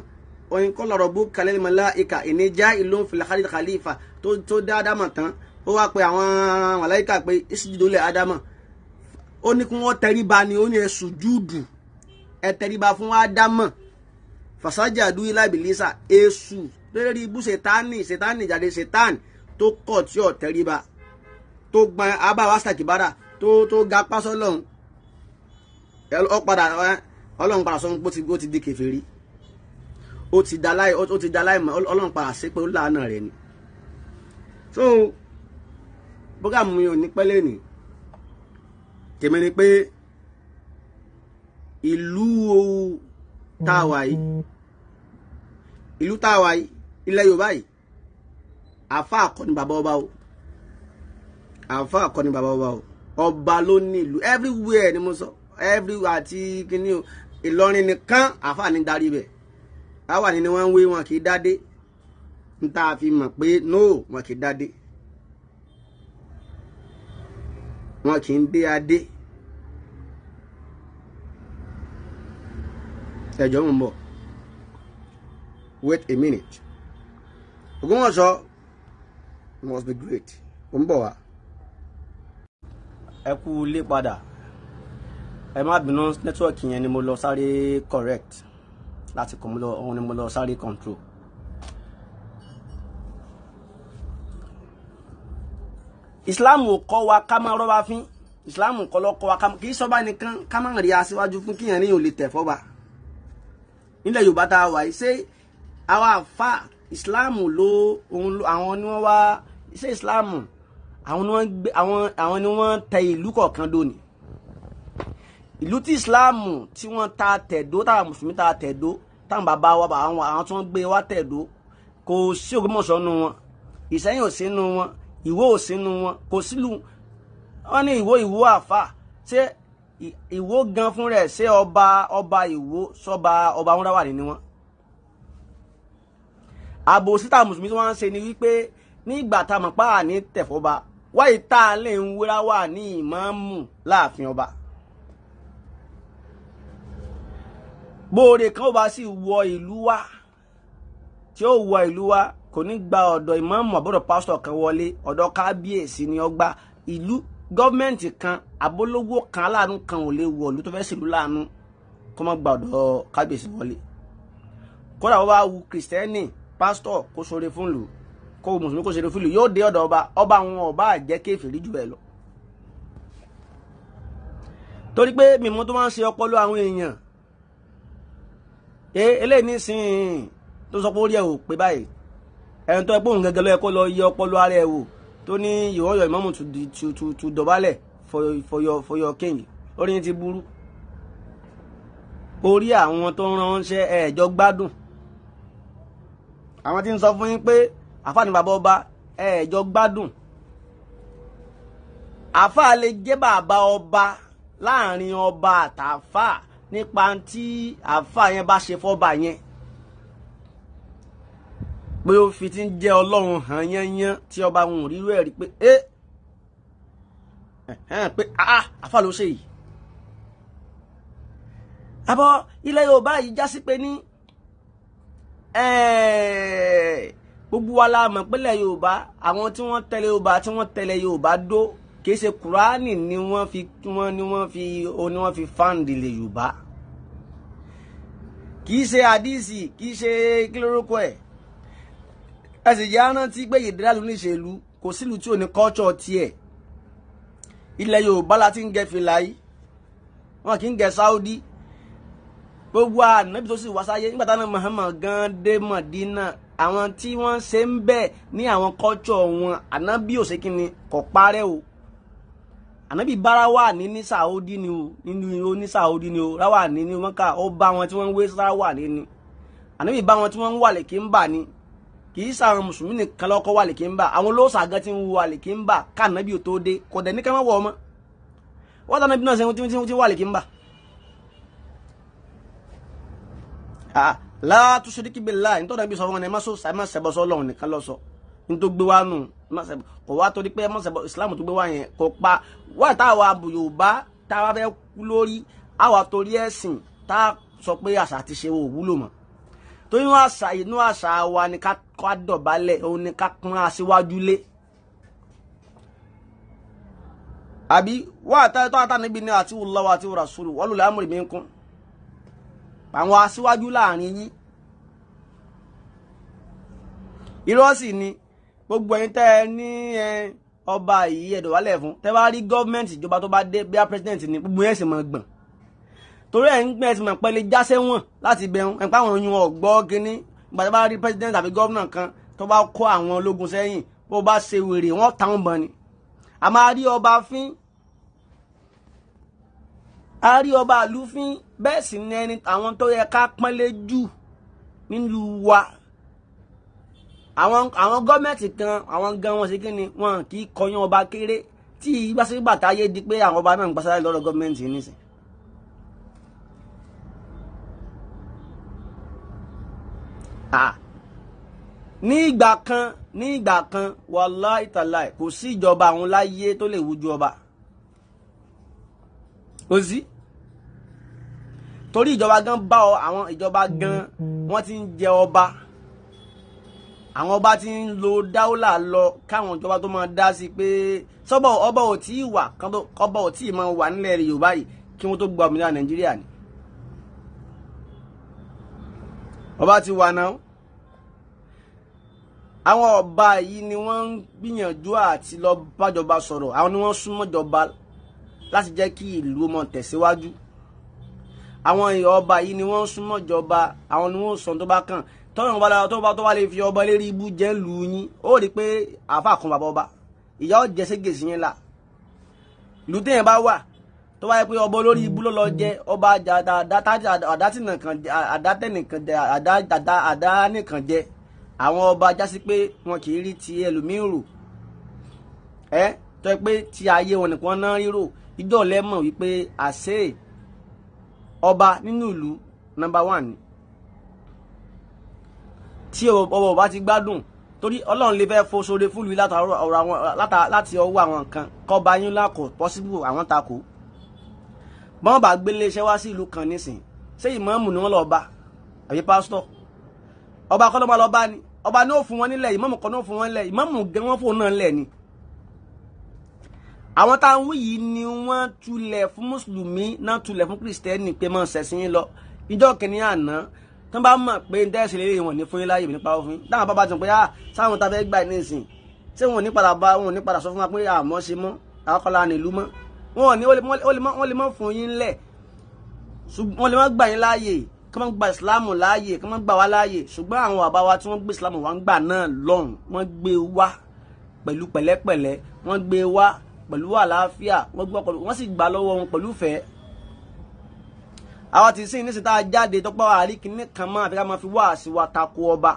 S2: oyin kọ́ lọ́rọ̀ bú kalẹ́ màláíkà ìníjà ìlú fil khalifa, tó dá Ádámọ̀ tán, ó wá pe àwọn màláíkà pé isjudu li Ádámọ̀, ó ní kí wọ́n tẹríba ni, ó ní ẹ sùjúdù, ẹ tẹríba fún Ádámọ̀. Fasajadu ila Ibilisa, èṣù lórí ibú Ṣẹ̀tánì, Ṣẹ̀tánì jáde, Ṣẹ̀tánì tó kọ̀ tí ò tẹríba, tó gbọn abáwá sàkìbára, tó ga pásọ lọ́hùn, ó padà Ọlọ́run padà sọ pé ó ti di kèfèrí, ó ti da láì mọ́, Ọlọ́run padà sí pé ó láàánà rẹ̀ ni. So bógá mi ò ní pẹ́lẹ́ ni tèmi ni pé ìlú tá a wà yìí, ìlú tá a wà yìí, ilẹ̀ Yorùbá yìí, àáfàá kọ́ ni bàbá ọba o, àáfàá kọ́ ni bàbá ọba o, ọba ló ní ìlú everywhere ni mo sọ, everywhere àti kíní o, Ìlọrin nìkan àáfàá ní darí bẹ̀, àwa ni wọ́n ń wé, wọn kì í dádé, n tá a fi mọ̀ pé no, wọn kì í dádé, wọn kì í dé adé. Ẹjọ́ ń bọ̀, wait a minute. Ògbómọ̀ṣọ́ must be great. Ó ń bọ̀ wá. Ẹ kú ilé padà, ẹ má bínú, nẹ́tíwọ̀kì yẹn ni mo lọ sáré correct láti kọ́ mo lọ, òun ni mo lọ sáré control. Islam ò kọ́ wa ká máa rọ́bà fín, Islam kọ́ ló kọ́ wa ká kì í sọ́ba nìkan ká máa rí aṣíwájú fún kíyàn ní ò lè tẹ̀ fọ́ba. Nílẹ̀ Yorùbá tá a wà yìí, ṣé àwa àfa Islam ló òun àwọn ni wọ́n wá ṣé Islam àwọn ni wọ́n gbé, àwọn ni wọ́n tẹ ìlú kọ̀ọ̀kan dóni. Ìlú tí Islam tí wọ́n ta tẹ̀dó, táwọn mùsùlùmí ta tẹ̀dó, táwọn bàbá wa àwọn tí wọ́n gbé wá tẹ̀dó, kò sí Ògbómọ̀ṣọ́ nu wọn, Ìṣẹ́yìn ò sí nu wọn, Ìwó ò sí nu wọn, kò sílùú wọn ní Ìwó, Ìwó àfà ṣé Ìwó gan fún rẹ̀, ṣé ọba ọba Ìwó sọba ọba wọn wà nínú wọn. Ààbò síta mùsùlùmí tí wọ́n ń ṣe ni wípé nígbà tá a mọ̀ pa àní tẹ̀fọ́ba wáyé tá a lè ń wúra wà ní ìmáàmù láàfin ọba. Bóore kan ó bá sì wọ ìlú wa, tí ó wọ ìlú wa kò ní gba ọ̀dọ̀ ìmáàmù àbọ̀dọ̀ pásítọ̀ kan wọlé, ọ̀dọ̀ kábíyèsí ni ó gbà. Ìlú gọ́ọ̀mẹ̀ntì kan abolówó kan aláàánú kan ò lè wọ̀lú tó fẹ́ sílùú láàánú kó má gba ọ̀dọ̀ kábíyèsí wọlé. Kódà wọ́n bá wu kìrìsìtẹ́nì pásítọ̀ kó ṣoore fún ìlú, kó mùsùlùmí kó ṣoore fún ìlú, yóò dé ọ̀dọ̀ ọba, ọba àwọn ọba jẹ́ kèfèrí jù bẹ́ẹ̀ lọ. Torí pé mímú tó máa ń ṣe ọpọlọ àwọn èèyàn eléyìí nísìnyí tó sọ pé ó rí ẹ ò pé báyìí, ẹni tó ẹ pé òun gẹ́gẹ́ ló yẹ kó lọ yẹ ọpọlọ ara ẹ wò, tó ní you want your imam to dọ̀bálẹ̀ for your king, orí yín ti burú. Orí àwọn tó ń ránṣẹ́ ẹ̀ẹ́jọ gbádùn, àwọn tí ń sọ fún yín pé àfáà ní bàbá ọba ẹ̀ẹ́jọ gbádùn. Àfáà lè jẹ́ bàbá ọba láàrin ọba àtàfáà nípa tí àfáà yẹn bá ṣe fọ́ba yẹn, pé ó fi ti ń jẹ́ Ọlọ́run hàn yányán tí ọba wọn ò rírú ẹ̀ rí pé pé àfáà ló ṣe yìí. Àbọ̀ ilẹ̀ Yorùbá yìí já sí pé ní gbogbo wa la mọ̀ pé ilẹ̀ Yorùbá àwọn tí wọ́n tẹ̀lé Yorùbá tí wọ́n tẹ̀lé Yorùbá dó, kìí ṣe Kùránì ni wọ́n fi wọ́n ni wọ́n fi ni wọ́n fi fáǹdì lè Yorùbá, kìí ṣe àdìsí, kìí ṣe kí lórúkọ ẹ̀. Ẹ sì jẹ́ rántí pé ìdílé ní ìṣèlú kò sílùú tí ò ní kọ́ńtọ̀ tiẹ̀. Ilẹ̀ Yorùbá la ti ń gẹ fìlà yìí, wọn kì í gẹ Saudi. Gbogbo ànábì tó sì wá sáyé nígbà táwọn Muhammad gan dé Mọ̀dínà, àwọn tí wọ́n ṣe ń bẹ̀ ní àwọn culture wọn, ànábì ò ṣe kí ni, kò parẹ́ o. Ànábì bára wà ní Saudi ni o, nínú ní Saudi ni o, ráwà ní Mọ́kà, ó bá wọn tí wọ́n ń wé sáwà ní. Ànábì bá wọn tí wọ́n ń wà lèkì ń bà ní. Kì í sàwọn mùsùlùmí nìkan lọ́kọ́ wà lèkì ń bà, àwọn olóòṣà gan ti ń wà lèkì ń bà ká ànábì ò tó dé, kò dẹ̀ ní ká má wọ̀ ọmọ. Wọ́n tán ànábì náà ṣe tí wà lèkì ń bà. La tushiriki billahi, nítorí ànábì sọ fún wọn ẹ má sọ ẹ má ṣẹbọ sọ́lọ́run nìkan ló sọ. Nítorí gbé wá nù, kò wá torí pé ẹ má ṣẹbọ, Ìsìlámù tó gbé wá yẹn kò pa wá táwa Yorùbá táwa fẹ́ kú lórí àwa torí ẹ̀sìn tá a sọ pé àṣà àti ṣe ò wúlò mọ́. Torí inú àṣà wa ni ká dọ̀bálẹ̀, òun ni ká pọ́n aṣíwájú lé. Àbí wá àtàtà níbi ní àti Allahu àti Rasulu wal ulil amri minkum, àwọn aṣíwájú láàrin yín. Irọ́ sì ni gbogbo ẹ̀yin tẹ́ ẹ ní ọba yìí ẹ̀dọ̀wálẹ̀ fún, tẹ́ bá rí gọ́ọ̀mẹ̀ntì ìjọba tó bá dé bí i president ni gbogbo yẹn sì máa gbọ̀n. Torí ẹ̀ ń gbẹ́ ẹ̀ sì máa pẹ́lẹ́ jáṣẹ́ wọ̀n láti bẹ̀rùn ẹ̀ pa àwọn oyún ọ̀gbọ́ kínní. Ìgbà tó bá rí president àbí gọ́ọ̀nà kan tó bá kó àwọn ológun sẹ́yìn, bó bá ṣe wèrè wọ́n táwọn bọ̀ ni. A máa rí ọba fín, a rí ọba àlúfín, bẹ́ẹ̀ sì ni ẹni àwọn tó yẹ ká pọ́nlé jù nílùú wa. Àwọn gọ́ọ̀mẹ̀ntì kan, àwọn gan wọn ṣe kí ni, wọn kì í kọyán ọba kéré tí ìgbàsígbà táyé di pé àwọn ọba náà ń gbasáyé lọ́dọ̀ gọ́ọ̀mẹ̀ntì nísìn. Ní ìgbà kan wàláhì tàláhì kò sí ìjọba àwọn láyé tó lè wújú ọba, kò sí. Torí ìjọba gan bá ọ, àwọn ìjọba gan wọ́n ti ń jẹ ọba, àwọn ọba ti ń lo dáúlà lọ káwọn ìjọba tó máa dá sí pé sọ́bọ̀ ọba ò tí ì wà, ọba ò tí ì máa wà nílẹ̀ Yorùbá yìí kí wọ́n tó gba òmìnira Nàìjíríà ni. Ọba ti wà náà. Àwọn ọba yìí ni wọ́n ń gbìyànjú àti lọ bájọba sọ̀rọ̀, àwọn ni wọ́n súnmọ́ jọba láti jẹ́ kí ìlú mọ̀ tẹ̀síwájú. Àwọn ọba yìí ni wọ́n súnmọ́ jọba, àwọn ni wọ́n sọ tó bá kàn. Tọ́yìn ọba tó bá lè fi ọba lérí ibú jẹ́ lù yín, ó rí i pé àáfà kan bàbá ọba ìyá ọ̀jẹ̀ ségèsì yẹn là. Ìlú téèyàn bá wà tó bá yẹ pé ọba olórí ibú ló lọ jẹ ọba àdánìkan jẹ, àwọn ọba jásí pé wọn kì í rí ti ẹlòmíín rò, ẹ tó yẹ pé ti ayé wọn nìkan náà rírò. Ìjọ lẹ́mọ̀ wípé àṣẹ ọba nínú ìlú nọ́mbà 1 ni. Tí ọba ọba ti gbádùn, torí Ọlọ́run lè fẹ́ fo sóore fún ìlú láti ọwọ́ àwọn kan kọba yín lákò pọ́síbù àwọn takò. Bọ́n bá gbélé iṣẹ́ wá sí ìlú kan nísìn, ṣé ìmáàmù ni wọ́n lọ bá àbí pásítọ̀? Ọba kọ́ ló máa lọ bá ni, ọba ní ó fún wọn nílẹ̀, ìmáàmù kọ́ ní ó fún wọn nílẹ̀, ìmáàmù gẹ́ wọ́n fóun náà nílẹ̀ ni. Àwọn táwọn wí yìí ni wọ́n tulẹ̀ fún mùsùlùmí náà tulẹ̀ fún kìrìsìtẹ́nì pé mọ̀ ṣẹ̀sìn yín lọ. Ìjọ kìíní àná tó bá mọ̀ pé ń dẹ́sẹ̀ lé wọn ní fún yín láàyè nípa òfin, táwọn bàbá ti pé á sáwọn tá a fẹ́ gbà ní ìsìn, ṣé wọn ò ní padà bá wọn ò ní padà sọ fún wa pé àmọ́ ṣe mọ́ àkọlà nílùú mọ́, wọn ò ní wọ́n lè mọ́ fún yín lẹ̀, wọ́n lè mọ́ gbà yín láàyè, kí wọ́n gba ìsìláàmù láàyè, kí wọ́n gbà wá láàyè. Ṣùgbọ́n àwọn bàbá wa tí wọ́n gbé ìsìláàmù wá ń gbà náà lọ́hùn, wọ́n gbé wá pẹ̀lú pẹ̀lẹ́pẹ̀lẹ́, wọ́n gbé wá pẹ̀lú àlàáfíà, wọ́n gbọ́ pẹ̀lú, wọ́n sì gbà lọ́wọ́ wọn pẹ̀lú ìfẹ́. Àwa ti sìn nísìnyí tá a jáde tó pọ̀ àrí kìíní kan mọ́, àfi ká máa fi wá àṣìwà tako ọba.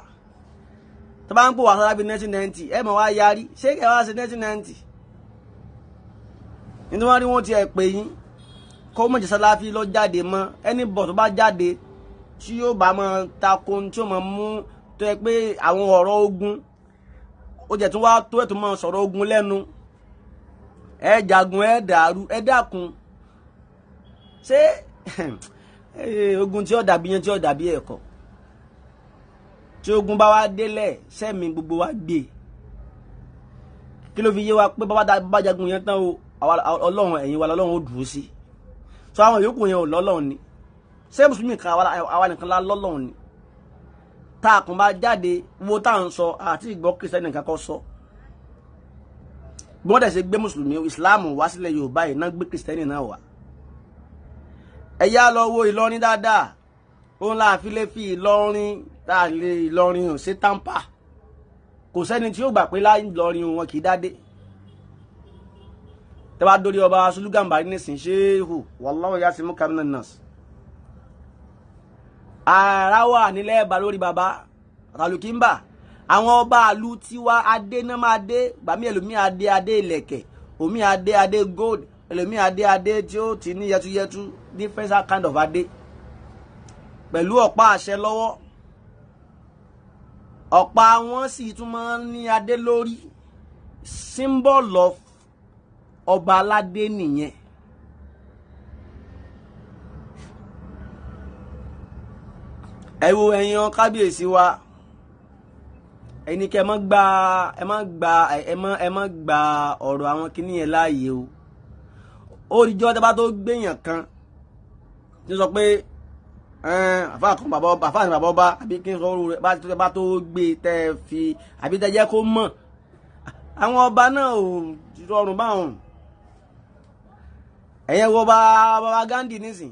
S2: Tó bá ń pò wá sára bíi 1990, ẹ mọ̀ wá yarí, ṣé kẹ́ wá sí 1990? Nítorí wọ́n rí wọ́n ti ẹ̀ pè yín, kó mọ̀ jẹ́ Sàláfì lọ jáde mọ́, ẹni bọ̀ tó bá jáde tí yóò bá máa tako tí yóò máa mú tó yẹ pé àwọn ọ̀rọ̀ ogun, ó jẹ́ tó wá tó ẹ̀ tó máa sọ̀rọ̀ ogun lẹ́nu. Ẹ jagun, ẹ dàrú, ẹ dákun. Ṣé ogun tí ó dàbí yẹn tí ó dàbí ẹ̀kọ́, tí ogun bá wá délẹ̀ sẹ́mi gbogbo wa gbé, kí ló fi yé wa pé bá jagun yẹn tán o, Ọlọ́run ẹ̀yìn wa lọ́lọ́run ó dùn sí. So àwọn yòókù yẹn ò lọ́lọ́run ni. Ṣé mùsùlùmí kan àwa nìkan la lọ́lọ́run ni? Tá a kàn bá jáde wo tá à ń sọ àti ìgbọ́ kìrìsìtẹ́nì nìkan kọ́ sọ. Bí wọ́n dẹ̀ ṣe gbé mùsùlùmí ìsìláàmù wá sílẹ̀ Yorùbá yìí náà gbé kìrìsìtẹ́nì náà wá. Ẹ yá lọ wo Ìlọrin dáadáa. Òun la fi lè fi Ìlọrin tá a lè Ìlọrin ò ṣe tàǹpà. Kò sẹ́ni tí ó gbà pé láìlọrin wọn kì í dádé. Tẹ́ bá dórí ọba Sulu Gambari nísìn ṣéhù wallahu yasimuka minan nas. Ara wà nílẹ̀ ẹ̀bà lórí bàbá àtàlùkìmbà. Àwọn ọba àlù tiwa adé náà máa dé gbàmí ẹlòmíì adé adé ìlẹ̀kẹ̀, òmíì adé adé gold, ẹlòmíì adé adé tí ó ti ní yẹtuyẹtu, different kind of adé pẹ̀lú ọ̀pá àṣẹ lọ́wọ́. Ọ̀pá wọn sì tún máa ń ní adé lórí, symbol of ọba aládé nìyẹn. Ẹ wo ẹ̀yin kábíyèsí wa, ẹni kẹ́ ẹ má gba ẹ má gba ẹ má ẹ má gba ọ̀rọ̀ àwọn kinní yẹn láàyè o. Ó rí jọ́ tẹ́ bá tó gbéyàn kan tí ó sọ pé àfáà kan bàbá ọba, àfáà ní bàbá ọba, àbí kí n sọ orú rẹ bá tó gbé tẹ́ fi àbí tẹ́ jẹ́ kó mọ̀. Àwọn ọba náà ò rọrùn báwọn. Ẹ̀yẹn wo bàbá Gandhi nísìn,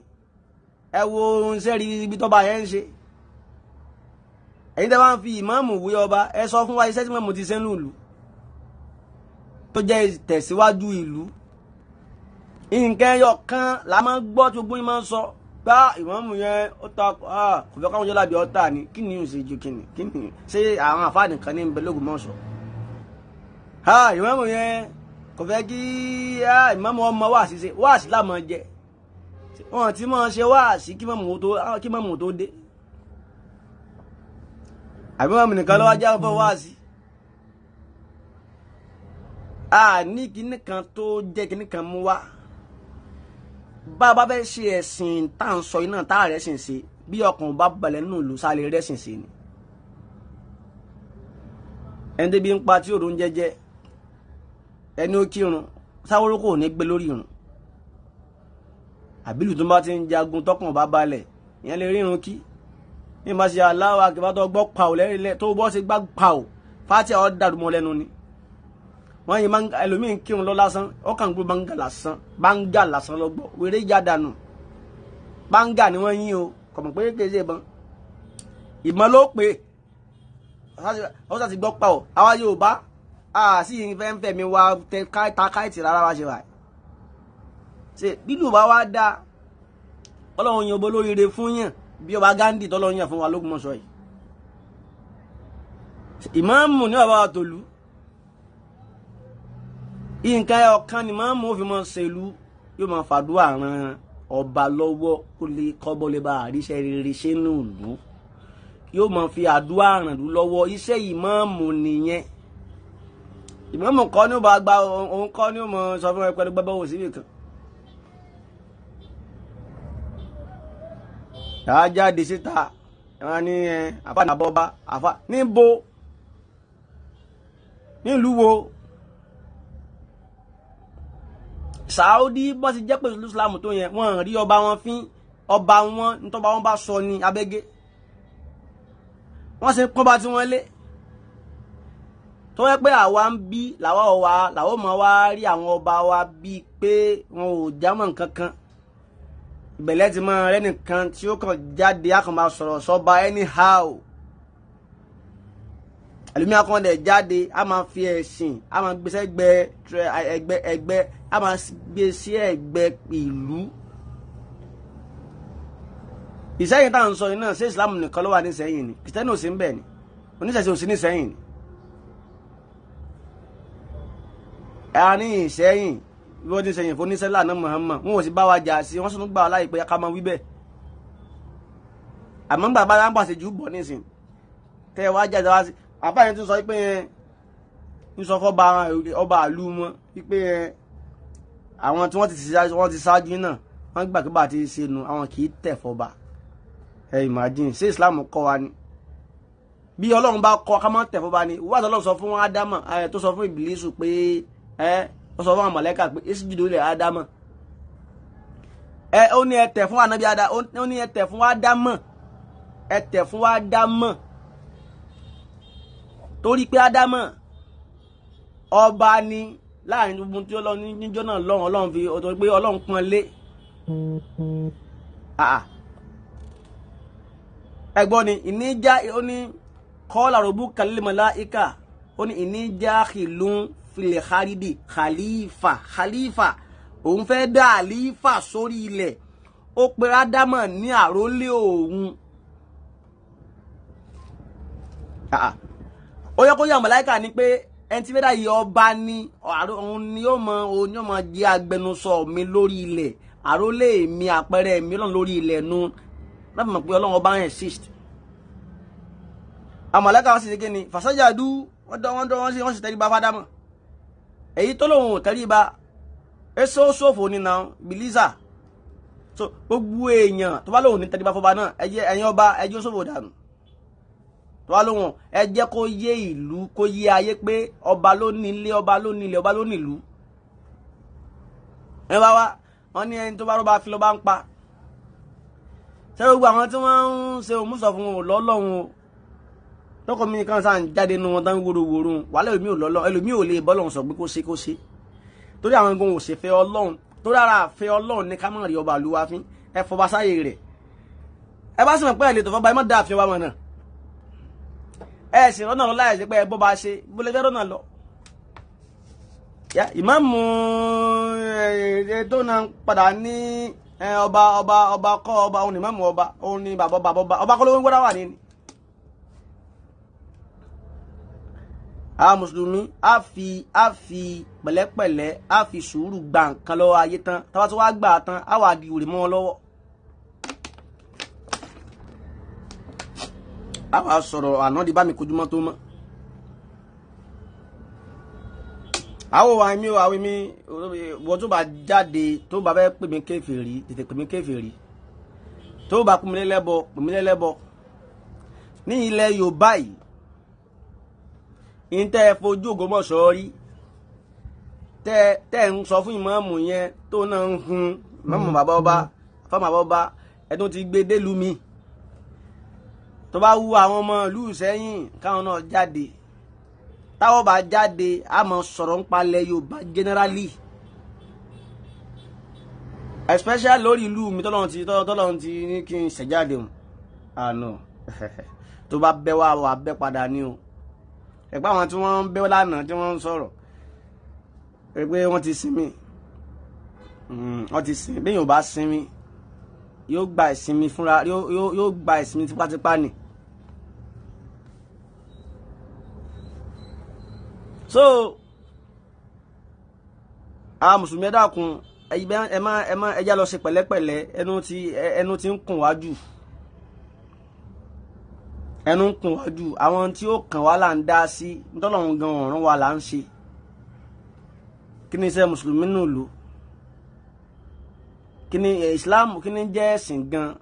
S2: ẹ wo iṣẹ́ rí ibi tọ́ba yẹn ń ṣe. Ẹ̀yin tẹ́ bá ń fi ìmáàmù wé ọba, ẹ sọ fún wa iṣẹ́ tí mọ̀mù ti ṣe ń lùlù tó jẹ́ ìtẹ̀síwájú ìlú. Nǹkan ẹyọ kan la máa ń gbọ́ tí gbogbo yín máa ń sọ gbá ìmáàmù yẹn ó ta kò fẹ́ káwọn jọlábì ọ̀tá ni. Kí ni yóò ṣe ju kí ni kí ni ṣé àwọn àfáà nìkan ní bẹ l'Ógbómọ̀ṣọ́? Ìmáàmù yẹn kò fẹ́ kí ìmáàmù ọmọ wáàsí ṣe wáàsí láàmú jẹ. Wọn ti máa ṣe wáàsí kí mọ̀mù tó dé. Àbí mọ̀mù nìkan lọ́wọ́ ajá fún wáàsí. A ní kinní kan tó jẹ́ kinní kan mú wá. Bá a bá fẹ́ ṣe ẹ̀sìn tá à ń sọ iná tá a rẹ̀ sìn ṣe, bí ọkàn bá balẹ̀ nínú ìlú sáré rẹ̀ sìn ṣe ni. Ẹni débi ń pa tí òru ń jẹjẹ, ẹni ó kírun sáwóró kò ní gbé lórí irun. Àbílù tó bá ti ń jagun tọkàn bá balẹ̀, ìyẹn lè rírun kí. Ní bá ṣe aláwọ̀ akẹ́fà tó gbọ́ pàò lẹ́rìnlẹ̀ tó bọ́ ṣe gbá pàò fátí ọ̀ dàrú mọ́ lẹ́nu ni. Wọ́n yìí ẹlòmíì ń kírun lọ lásán, ọkàn gbé báńgà lásán, báńgà lásán lọ gbọ́, wéré já dànù. Báńgà ni wọ́n yín o, kò mọ̀ pé kéde ìbọn. Ìbọn ló pè é, ó sà ti gbọ́ pàò. Àwa Yorùbá a sì ń fẹ́ ń fẹ̀mí wa ta káìtì rárá wa ṣe wà. Ṣe bílù bá wá dá Ọlọ́run yan ọba olóríire fún yàn bí ọba Gandhi tọ́lọ́run yàn fún wa l'Ógbómọ̀ṣọ́ yìí. Ìmáàmù ní bàbá wa tòlú. Nǹkan ọ̀kan ni ìmáàmù ó fi máa ṣèlú, yóò máa fàdúrà ran ọba lọ́wọ́ kó lè kọ́bọ́ lè bá àríṣẹ́ rere ṣe nù lù. Yóò máa fi àdúrà ràn lù lọ́wọ́. Iṣẹ́ ìmáàmù nìyẹn. Ìmáàmù kọ́ ni ó bá gba òun kọ́ ni ó mọ sọ fún ẹ pẹ̀lú gbẹ́bẹ́ wò síbì kan. Yàrá jáde síta, wọn ní ẹ àfa ní abọ́ba àfa níbo nílùú wo? Saudi bọ́n ti jẹ́ pẹ̀lú Islam tó yẹn, wọ́n rí ọba wọn fín, ọba wọn nítọ́ba wọn bá sọ ní abẹ́gẹ́. Wọ́n sì ń pọ́n bá tí wọ́n lé. Tó yẹ pé àwa ń bí làwa wa làwọn ọmọ wa rí àwọn ọba wa bíi pé wọn ò jámọ́ nǹkan kan. Ìbẹ̀lẹ̀ ti máa rẹ́ nìkan tí ó kàn jáde á kàn máa sọ̀rọ̀ sọ́ba anyhow. Ẹlòmíà kan dẹ̀ jáde á máa fi ẹ̀sìn á máa gbé sẹ́gbẹ́ ẹgbẹ́ ẹgbẹ́ á máa gbé sí ẹgbẹ́ ìlú. Ìsẹ́yìn tá à ń sọ yìí náà ṣé Ìsìlámù nìkan ló wà nísẹ́yìn ni? Kìrìsìtẹ́nì ò sí ń bẹ̀ ni, oníṣẹ̀ṣe ò sí nísẹ́yìn ni. Àárín Ìsẹ́yìn bí wọ́n ti sẹ́yìn fún oníṣẹ́ lànà Muhammad, wọn ò sì bá wa jà sí, wọ́n sì tún gbà wá láyè pé ká máa wí bẹ́ẹ̀. Àmọ́ bàbá wa ń pàṣẹ jù bọ̀ nísìn tẹ́ ẹ wá jáde wá sí àbá yẹn tún sọ pé ń sọ fọ́ba ọba àlú wọn pé àwọn tí wọ́n ti ṣáájú náà wọ́n gbà pé bá a ti ṣe nu àwọn kì í tẹ̀ fọba. Ẹ imagine, ṣé Islam kọ́ wa ni? Bí Ọlọ́run bá kọ́ ká má tẹ̀ fọba ni. Wọ́n àti Ọlọ́run sọ fún Ádámà tó sọ fún Ìbílísù pé ó sọ fún àwọn mọ̀lẹ́kà pé isjudu li Ádámà. Ó ní ẹ tẹ̀ fún ànábì Ádámà, ó ní ẹ tẹ̀ fún Ádámà, ẹ tẹ̀ fún Ádámà. Torí pé Ádámà ọba ni láàrin gbogbo tí ó lọ níjọ́ náà lọ́run, Ọlọ́run fi ọ̀tọ̀ pé Ọlọ́run pọ́n lé. Ẹ̀gbọ́n ni ìníjà ó ní kọ́lá rọ̀bù kàlímọ̀láìkà ó ní ìníjà ìlú filẹ̀ kharidi khalifa khalifa òun fẹ́ dá àlífà sórí ilẹ̀. Ó pe Ádámọ̀ ní àrólé òun. Ó yẹ kó yà màláíkà ni pé ẹni tí fẹ́ dá yìí ọba ni, òun ni yóò mọ, òun yóò mọ jẹ́ agbẹnusọ mi lórí ilẹ̀, àrólé mi, àpẹẹrẹ mi Ọlọ́run lórí ilẹ̀ nu. Láti mọ̀ pé Ọlọ́run ọba ń exist. Àwọn màláíkà wọn sì ṣe kíni fàṣẹjàdú, wọ́n dán wọ́n dán wọ́n sì wọ́n sì tẹríba fádámọ̀. Èyí tó lòun ò tẹríba èso ṣòfò nínà bìlísà. So gbogbo èèyàn tó bá lòun ní tẹríba fọba náà, ẹ jẹ́ ẹ̀yin ọba ẹ jẹ́ ṣòfò dànù. Tó bá lòun ẹ jẹ́ kó yé ìlú, kó yé ayé pé ọba ló ní ilé, ọba ló ní ilẹ̀, ọba ló ní ìlú. Ẹ bá wá wọn ní ẹni tó bá rọ́bà fi lọ́ba ń pa. Ṣé gbogbo àwọn tí wọ́n ń ṣe òmùsọ̀ fún wọn lọ́lọ́run o? Tọkọ mi kan sáà ń jáde nu wọn tán wóróworó wàhálà ẹlòmíì ò lọ́lọ́, ẹlòmíì ò lè bọ́lọ́run sọ pé kó ṣe kó ṣe. Torí àwọn egun ò ṣe fẹ́ Ọlọ́run, torí ara fẹ́ Ọlọ́run ní ká má rí ọba àlùwà fín. Ẹ fọba sáyé rẹ̀. Ẹ bá sì mọ̀ pé ẹ lè tó fọba, ẹ má dá àfihàn wa mọ̀ náà. Ẹ sì rọ́nà lọ láì ṣe pé ẹ bọ́ bá ṣe bó lè fẹ́ rọ́nà lọ. Ìmáàmù tó náà padà ní ọba ọba ọba kọ́ ọba òun ni ìmáàmù ọba òun ni bàbá ọba ọba ọba kọ́ ló ń gbọ́dá wà ní. Àwọn mùsùlùmí á fi pẹ̀lẹ́pẹ̀lẹ́, á fi sùúrù gba nǹkan lọ́wọ́ ayé tán. Táwa tó wá gbà á tán, á wà di òrè mọ́ wọn lọ́wọ́. Á wà sọ̀rọ̀ àná di bá mi kojú mọ́ tó mọ́. Àwọn wa mi ò àwọn mi wọ́n tó bá jáde tó bá fẹ́ pè mí kèfèrí, tètè pè mí kèfèrí. Tó bá pè mí lẹ́lẹ́bọ, pè mí lẹ́lẹ́bọ. Ní ilẹ̀ Yorùbá yìí, ntẹ́ fojú Ògbómọ̀ṣọ́ rí, tẹ́ ń sọ fún ìmáàmù yẹn tó náà ń hun ìmáàmù bàbá ọba fáwọn bàbá ọba ẹ̀dùn ti gbé délùú mi. Tó bá wú àwọn ọmọ ìlú Ìṣẹ́yìn káwọn náà jáde. Táwọn bá jáde a máa sọ̀rọ̀ ńpalẹ̀ Yorùbá generally, especially lórí ìlú mi tọ́lọ́run ti ní kí n ṣẹ̀jáde hùn. Àná tó bá bẹ́ wá wà bẹ́ padà ní o. Ẹ̀pẹ́ àwọn tí wọ́n ń bẹ́ lánàá tí wọ́n ń sọ̀rọ̀ pé wọ́n ti sinmi, wọ́n ti sinmi. Bí yóò bá sinmi yóò gba ìsinmi fúnra, yóò gba ìsinmi tipátipá ni. So àwọn mùsùlùmí ẹ dákun, ẹ má ẹ já lọ ṣe pẹ̀lẹ́pẹ̀lẹ́. Ẹnu ti ń kùn wá jù, ẹnu ń kùn wá jù. Àwọn tí ó kàn wá là ń dá sí, ntọ́lọ́run gan ọ̀run wa là ń ṣe. Kí ni iṣẹ́ mùsùlùmí nù lò? Kí ni Islam? Kí ni jẹ́ ẹ̀sìn gan?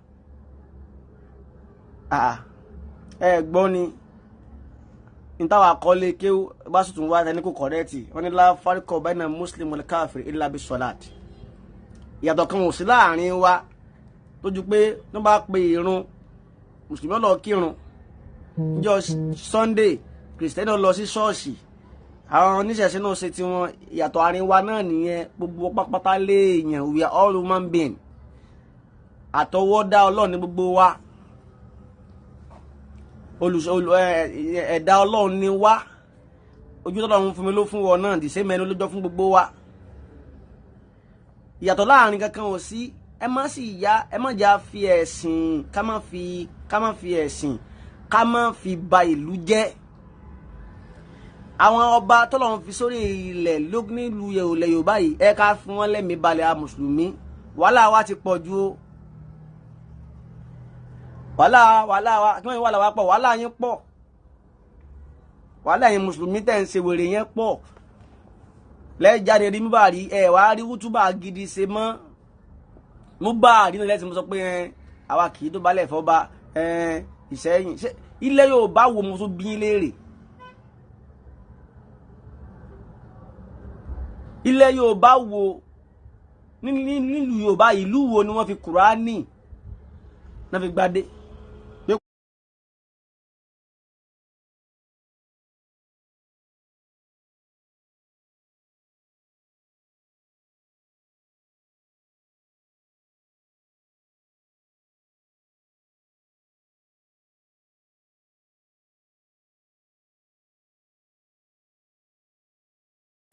S2: Ẹ gbọ́ ni ntàwọn akọ́lé kéwú bá sì tún wá ẹni kò kọ̀rẹ́ẹ̀tì. Wọ́n ní la farqa bayna muslim wal kafir illa bis salat. Ìyàtọ̀ kan ò sí láàrin wa tó ju pé tó bá pe ìrun mùsùlùmí lọ kírun níjọ́ Sunday, kìrìsìtẹ́nì lọ sí ṣọ́ọ̀ṣì, àwọn oníṣẹ̀ṣe náà ṣe tiwọn. Ìyàtọ̀ àárín wa náà nìyẹn. Gbogbo pápátá léèyàn, we are all human being. Àtọwọ́dá Ọlọ́run ní gbogbo wa, ẹ̀dá Ọlọ́run ni wá. Ojú tọ́lọ́run fún mi ló fún wọn náà, the same ẹnu ló jọ fún gbogbo wa. Ìyàtọ̀ láàrin kankan ò sí. Ẹ má sì yá, ẹ má jà fi ẹ̀sìn, ká má fi ẹ̀sìn, ká má fi ba ìlú jẹ́. Àwọn ọba tọ́lọ́run fi sórí ilẹ̀ nílùú ilẹ̀ Yorùbá yìí, ẹ ká fún wọn lẹ́mìí balẹ̀. A mùsùlùmí wàhálà wa ti pọ̀ ju o. Wàhálà wa kí wọ́n yín wàhálà wa pọ̀, wàhálà yín pọ̀, wàhálà yín mùsùlùmí tẹ̀ ń ṣe wèrè yẹn pọ̀. Lẹ́ẹ̀jáde rí múbà rí, ẹ wàá rí wútúbà gidi ṣe mọ́. Múbà rí nílẹ̀ tí mo sọ pé àwa kì í tó balẹ̀ fọba Ìṣẹ́yìn. Ilẹ̀ Yorùbá wo mo tún bí yín léèrè? Ilẹ̀ Yorùbá wo nílùú Yorùbá ìlú wo ni wọ́n fi Kùránì náà fi gbadé?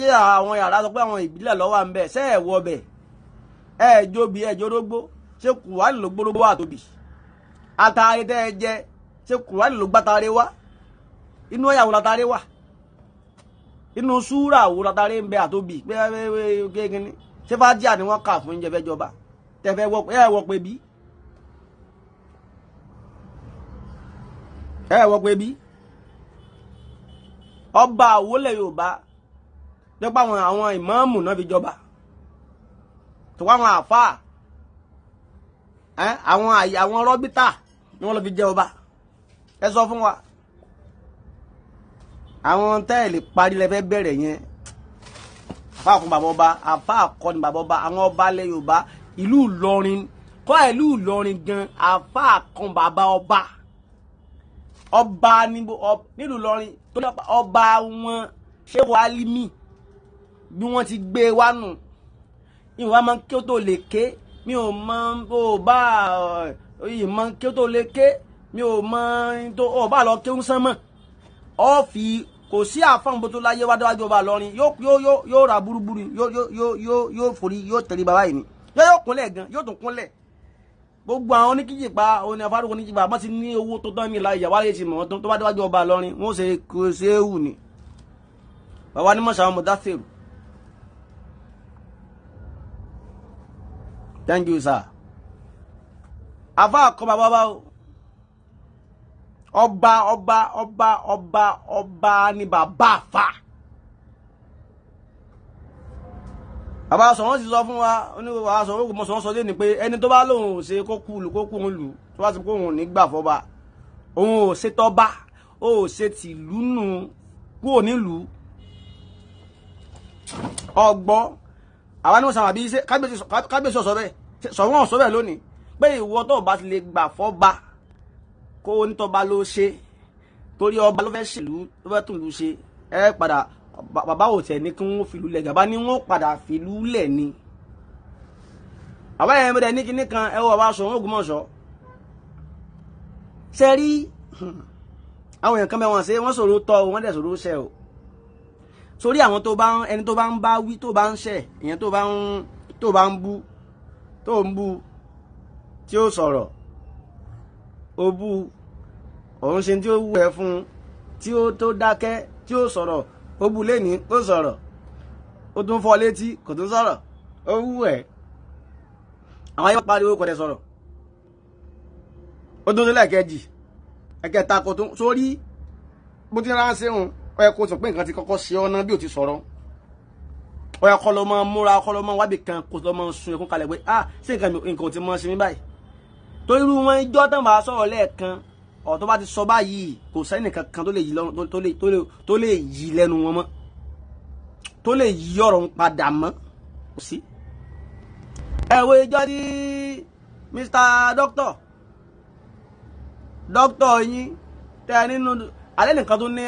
S2: Àwọn yàrá sọ pé àwọn ìbílẹ̀ ló wà ń bẹ̀, ṣé ẹ̀ wọ bẹ̀? Ẹ̀ jóbi ẹ̀ jórógbó, ṣé Kùránì ló gbórógbó àtòbí? Àtàrí tẹ́ ẹ jẹ, ṣé Kùránì ló gbàtàrí wá? Inú ọ̀yà wo látàrí wà? Inú súrà wo látàrí ń bẹ àtòbí? Pé kíni ṣé fàájà ni wọ́n kà fún oúnjẹ fẹ́ jọba? Tẹ́fẹ́ wọ́ pé bí? Ẹ wọ́ pé bí? Ọba àwọlẹ̀ Yorùbá nípa àwọn ìmáàmù náà fi jọba, tó wá àwọn àfáà, àwọn rọ́bítà ni wọ́n lọ fi jẹ ọba. Ẹ sọ fún wa, àwọn tẹ́ẹ̀lì parí lẹ́fẹ́ bẹ̀rẹ̀ yẹn. Àfáà kún bàbá ọba, àfáà kọ́ ni bàbá ọba. Àwọn ọba ilẹ̀ Yorùbá, ìlú Ìlọrin kọ́, ìlú Ìlọrin gan, àfáà kan bàbá ọba. Ọba nílùú Ìlọrin tó ní ọba wọn Ṣéhù Álímì, bí wọ́n ti gbé wa nù. Ìwà máa ń kí ó tó lè ké, mi ò mọ ó bá ìmọ̀ kí ó tó lè ké, mi ò mọ tó ó bá lọ kéwú sánmọ̀. Ọ fi kò sí àfọ̀n bó tó láyé wá déwájú ọba Ìlọrin, yóò ra burúburú, yóò forí, yóò tẹ̀lé bàbá yìí ni, yóò kúnlẹ̀ gan, yóò tún kúnlẹ̀. Gbogbo àwọn oníkíjìpá oní afárúkọ oníkíjìpá wọ́n ti ní owó tó tán ní ìlà ìyàwó ayé ti mọ̀ wọ́n tó bá déwájú ọba Ìlọrin, wọ́n ṣe kò ṣe é wù ni. Bàbá ní mọ̀ṣá ọmọ dáfẹ́rù. Thank you, sir. Àfáà kọ́ bàbá bá o. Ọba ọba ọba ọba ọba ni bàbá àfà. Bàbá sọ wọ́n sì sọ fún wa, oníwà sọ wọ́n mọ̀ sọ wọ́n sọ lé ní pé ẹni tó bá lóun ò ṣe kó kú lù kó kú òun lù, tó bá ti kó òun nígbà fọba, òun ò ṣe tọ́ba, ó ò ṣe tìlú nù kúrò nílùú. Ọgbọ́ àwa ní wọ́n sàmà bí kábíyèsí ọ̀sọ́ bẹ́ẹ̀ sọ̀wọ́n ọ̀sọ́ bẹ́ẹ̀ lónìí pé ìwọ tó bá ti lè gbà fọ́ba kó onítọ́ba ló ṣe, torí ọba ló fẹ́ ṣèlú, ló fẹ́ tún lù ṣe. Ẹ padà bàbá ò tẹ̀ ní kí wọ́n fìlú lẹ̀, gàba ní wọ́n padà fìlú lẹ̀ ni. Bàbá yẹn bẹ̀rẹ̀ ní kinní kan, ẹ wọ bàbá Ṣọ̀ún Ògbómọ̀ṣọ́. Ṣe rí àwọn èèyàn kan bẹ́ẹ̀ wọ́n ṣe, wọ́n sọ̀rọ̀ tọ́ o, wọ́n dẹ̀ sọ̀rọ̀ ṣẹ o. Sórí àwọn tó bá ń ẹni tó bá ń bá wí, tó bá ń ṣẹ̀, ìyẹn tó bá ń bú, tó ń bú tí ó sọ̀rọ̀, ó bú òun ṣe tí ó wù ẹ́ fún, tí ó tó dákẹ́ tí ó sọ̀rọ̀, ó bú lẹ́ni ó sọ̀rọ̀, ó tún fọ́ létí kò tún sọ̀rọ̀, ó wù ẹ́. Àwọn ayé pariwo kò dẹ̀ sọ̀rọ̀, ó tún sílẹ̀ kejì ẹ̀kẹta kò tún sórí bó ti ránṣẹ́ òun. Ó yẹ kó sọ pé nǹkan ti kọ́kọ́ ṣe ọ́ náà bí ò ti sọ̀rọ̀. Ó yẹ kó lọ máa múra, kó lọ máa wábì kan, kó lọ máa sun ẹkún kalẹ̀ pé ah, ṣé nǹkan ò ti mọ́ ṣe mí báyìí? Torí irú wọn ijọ́ tán bá sọ̀rọ̀ lẹ́ẹ̀kan, ọ̀rọ̀ tó bá ti sọ báyìí kò sẹ́ni kankan tó lè yí lẹ́nu wọn mọ́, tó lè yí ọ̀rọ̀ ń padà mọ́, kò sí. Ẹ wo ijọ́ tí Mr. Doctor Doctor yín tẹ́ nínú alẹ́ nìkan tó ní